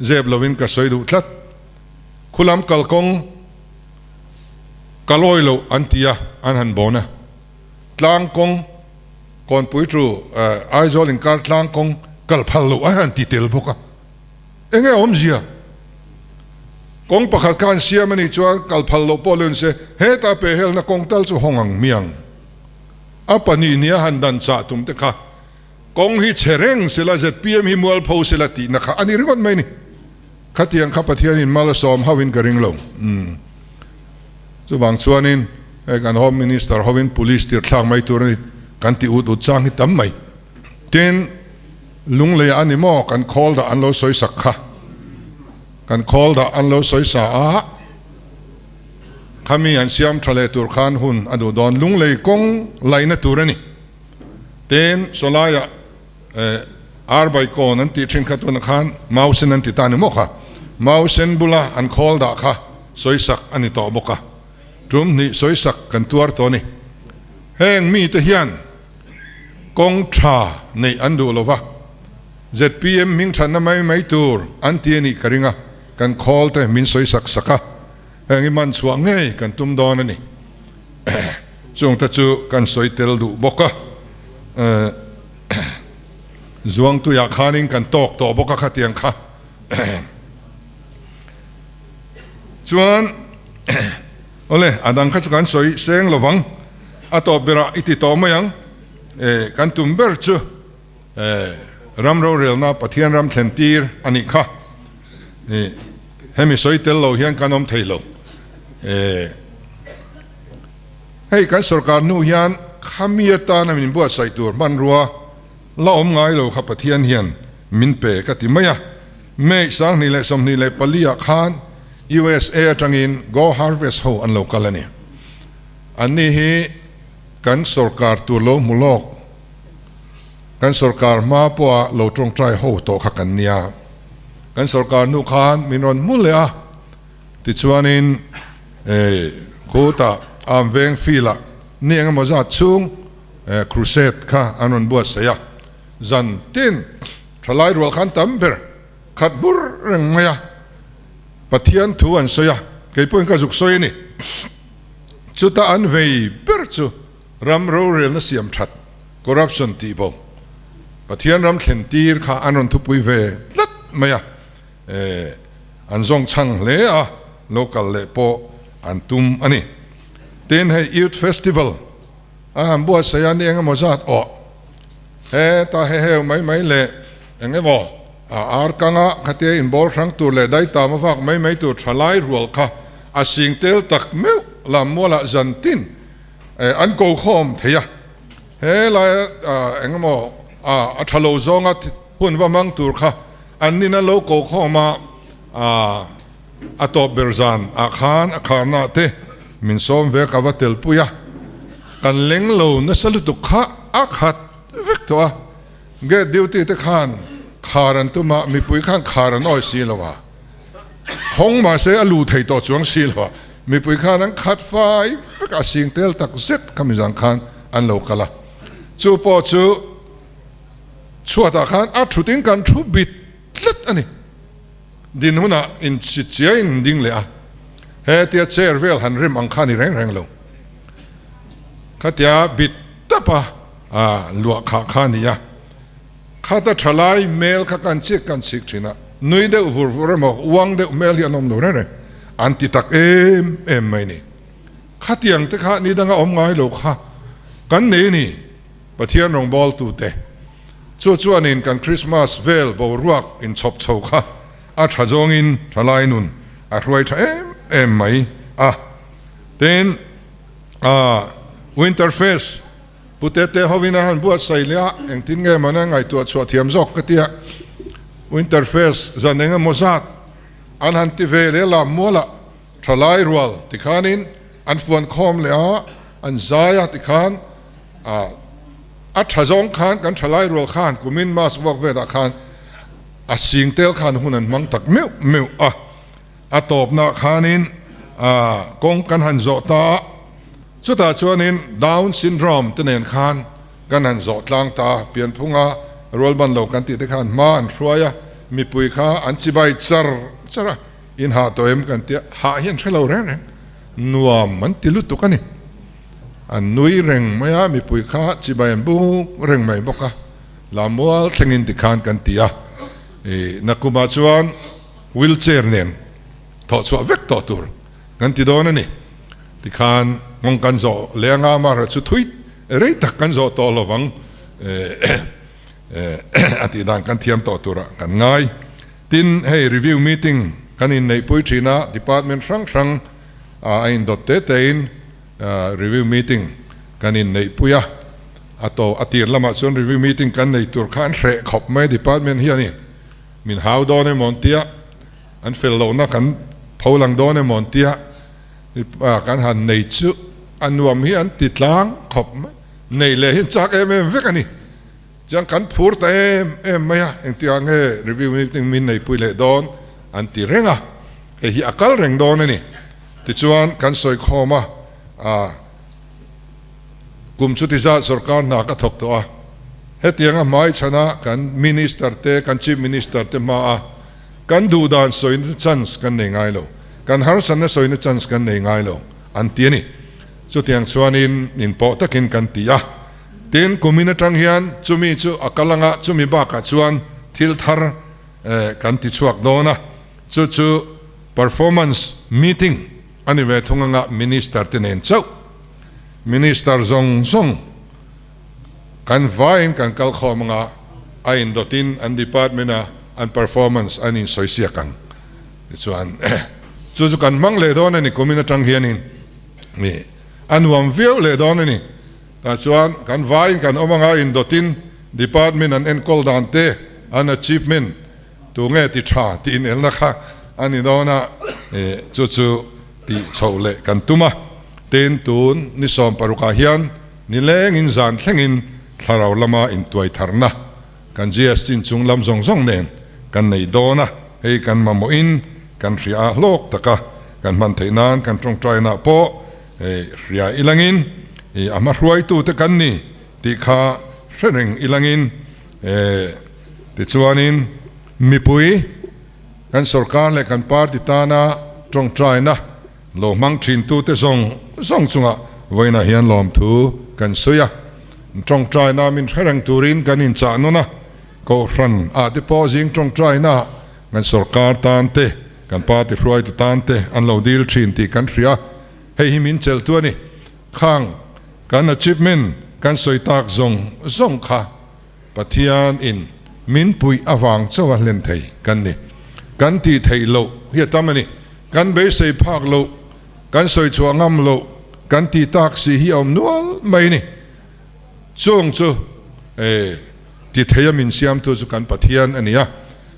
zep lovin ka sawi duh tlat. Khulam kalkawng ka lawi loh an ti a, an han bawn a. Tlang kawng Kawnpui tu Aizawl inkar tlang kawng kal phal loh an han ti tel bawk a. Enge awmzia? Kawng pakhat kha an siam a nih chuan kal phal loh pawh lun se, hetah pehhelna kawng tal chu hawng ang miang. A pahnih nia han dan chah tum te kha kawng hi chhe reng sela zpm hi mualpho sela tihna kha a ni ringawt mai ni. Khatiang kha Pathianin mal a sawm hauhin ka ring lo. Umm. Chuvang chuanin hei kan Home Minister hovin Police tir thlak mai tur a ni kan ti ut ut chang hi tam mai. Tin. Lunglei a ni maw kan khawl dah an lo sawi sak kha. Kan khawl dah an lo sawi sa a, khami an siam tha leh tur khan hun a duh dawn. Lunglei kawng laihna tur a ni. Tin, sawlaiah Arbai kawn an tih thin kha tunah khan Mausen an ti ta ni maw kha. Mausen bula an khawl dah kha sawi sak a ni tawh bawk a. Tum hnih sawi sak kan tuar tawh a ni. Heng mite hian Kawng tha neih an duh lova, zpm hming thatna mai mai tur an ti a nih ka ring a, kan khawl te min sawi sak sak a, heng hi man chhuah ngei kan tum dawn a ni. Chung te chu kan sawi tel duh bawk a, Zuangtuiah khanin kan tawk tawh bawk a khatiang kha. Chuan. Awle, a dang kha chu kan sawi seng lo vang. A tawp berah i ti tawh mai ang. E, kan tum ber chu e, ram rorelna Pathian ram thlen tir a nih kha. E, hemi sawi tel lo hian kan awm thei lo. E, hei kan sorkar hnu hian khami atana min buatsaih tur hmanrua la awm ngai lo kha Pathian hian min pe ka ti mai a. May 2024 ah khan USA atangin Go Harvest ho an lo kal a ni. Anni hi kan sorkar tur lo hmu lawk, kan sorkar hma pawha lo tawngtai ho tawh kha kan nia. Kan sorkar hnu khan min rawn hmu leh a, tichuanin khutah Amveng field-ah ni engemaw zat chhung crusade kha an rawn buatsaih a, zan tin Thalai rual khan tam ber khat bur reng mai a, Pathian thu an sawi a, kei pawhin ka zuk sawi a ni. Chuta an vei ber chu ram rorelna siam that, corruption tih bo, Pathian ram thlen tir kha an rawn thupui ve tlat mai a, an zawng chhang hle a, local leh pawh an tum a ni. Tin, hei Youth Festival a han buatsaih a ni engemaw zat awh. Heta he heu mai mai leh eng emaw a ar kanga khatia inbawl hrang tur leh daitam a vak mai mai tur tha lai rual kha a sing tel tak meuh lam mualah zan tin an ko khawm thei a. He laia eng emaw a tha lo zawnga hun va hmang tur kha an nin an lo ko khawm a, a tawp ber zan ah khan a kharna te min sawm ve ka va tel pui a, kan leng lo nasa lutuk kha a khat vek tawh a, gate duty te khan khar an tum a, mipui khan khar an awi si lo a, hawng mahse a lu thei tawh chuang si lo a, mipui khan an khat fai vek a, sing tel tak zet kha mizang khan an lo kal a, chu pawh chu chhuatah khan a thut in kan thu bit tlat a ni. Din hunah inchhi chiaiin ding leh a, hetia chair vel han rem ang kha ni reng reng lo. Khatia bit tapa luah khah kha a ni a, khata thalai hmel kha kan chik kan chik thin a, nui deuh vur vur emaw uang deuh hmel hi an awm lo reng reng, an ti tak em em mai ni. Khatiang te kha ni danga awm ngai lo kha kan nei a ni, Pathian rawngbawltute. Chu chuanin kan Krismas vel boruak inchhawp chho kha a tha zawngin thalai nun a hruai tha em em mai a. Tin, Winter Fest Pu Tete hovin a han buatsaih leh a, engtin nge mawni ngaihtuah chhuah thiam zawk ka tia. Winter Fest zan eng emaw zat an han ti ve leh lam mualah thalai rual tikhanin an fuan khawm leh a, an zai a tikhan a tha zawng khan kan thalai rual khan kumin mass vuak velah khan a sing tel khan hun an hmang tak meuh meuh a. A tawpnah khanin kawng kan han zawh ta a, chutah chuanin Down syndrome te nen khan kan han zawh tlang ta a, pianphunga rualban lo kan tih te khan hma an hruai a, mipui kha an chibai char char a, in hah tawh em kan tia, hah hi an hre lo reng reng, nuam an ti lutuk a ni. An nui reng mai a, mipui kha chibai an buk reng mai bawk a, Lamual thlengin tikhan kan ti a, Nakumah chuan Wheel chair nen thawh chhuah vek tawh tur kan ti dawn a ni. Tikhan nghawng kan zawh leh anga amaherawh chu thui rei tak kan zawh tawh lovang a tih dan kan thiam tawh turah kan ngai. Tin, hei review meeting kan inneihpui thin a, department hrang hrang a indawt te tein review meeting kan inneihpui a, a to a tir lamah chuan review meeting kan nei tur kha an hreh khawp mai department hianin. Min hau dawn emaw an tia, an fel lohna kan pho lang dawn emaw an tia, kan han nei chu a nuam hi an ti tlang khawp mai. Nei leh hi an chak em em vek a ni. Chuan kan phur ta em em mai a, engtikah nge review meeting min neipui leh dawn an ti reng a, hei hi a kal reng dawn a ni. Tichuan kan sawi khawm a, Kum chuti zat sorkar hna ka thawk tawh a, hetianga hmaichhana kan Minister te, kan Chief Minister te hmaa kan duh dan sawina chance kan nei ngai lo, kan harsatna sawina chance kan nei ngai lo an ti a ni. Chutiang chuanin inpawh takin kan ti a, tin kumin atang hian chumi chu a kal anga chumi bakah chuan thil thar kan ti chhuak dawn a, chu chu performance meeting a ni ve thung anga Minister te nen chauh Minister zawng zawng kan vaiin kan kal khawm anga a indawtin an department a an performance an insawisiak ang tichuan chu chu kan hmang leh dawn a ni kumin atang hianin mi a nuam viau leh dawn a ni tah chuan kan vaiin kan awm anga indawtin department an enkawl dan te an achievement Tunge ti tha tih inelna kha a ni dawn a, chu chu tih chhoh leh kan tum a. Tin, tun ni 16 ah hian nilengin zan thlengin thlarau lama intuai tharna kan GST inchung lam zawng zawng nen kan nei dawn a, hei kan mamawhin kan hria a hlawk taka kan hman theih nan kan tawngtainah pawh hria ilangin a hma hruaitute kan ni tih kha hre reng ilangin Tichuanin mipui kan sorkar leh kan party tana tawngtaina lo hmang thintute zawng zawng chungah vawiinah hian lawmthu kan sawi a. Tawngtaina min hre reng turin kan inchah nawn a, Kohhran ah te pawh zing tawngtaina kan sorkar tan te, kan party hruaitu tan te an lo dil thin tih kan hria. Hei hi min cheltu a ni. Khang kan achievement kan sawi tak zawng zawng kha Pathian in min puih avang chauh a hlen thei kan ni. Kan tih theih loh hi a tam a ni. Kan beisei phak loh, kan sawi chhuah ngam loh, kan tih tak si hi a awm nual mai a ni. Chung chu e ti thei a min siamtu chu kan Pathian a ni a.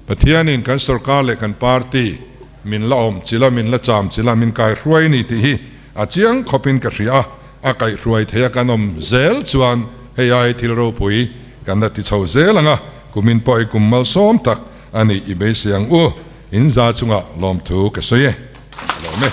Pathian in kan sorkar leh kan party min la awm chilh a, min la cham chilh a, min kaihruai a ni tih hi a chiang khawpin ka hria a. A kaihhruai theia kan awm zel chuan hei ai thil ropui kan la ti chho zel ang a, kumin pawh i kum malsawm tak a nih i beisei ang u, in za chungah lawmthu ka sawi e. Ka lawm e.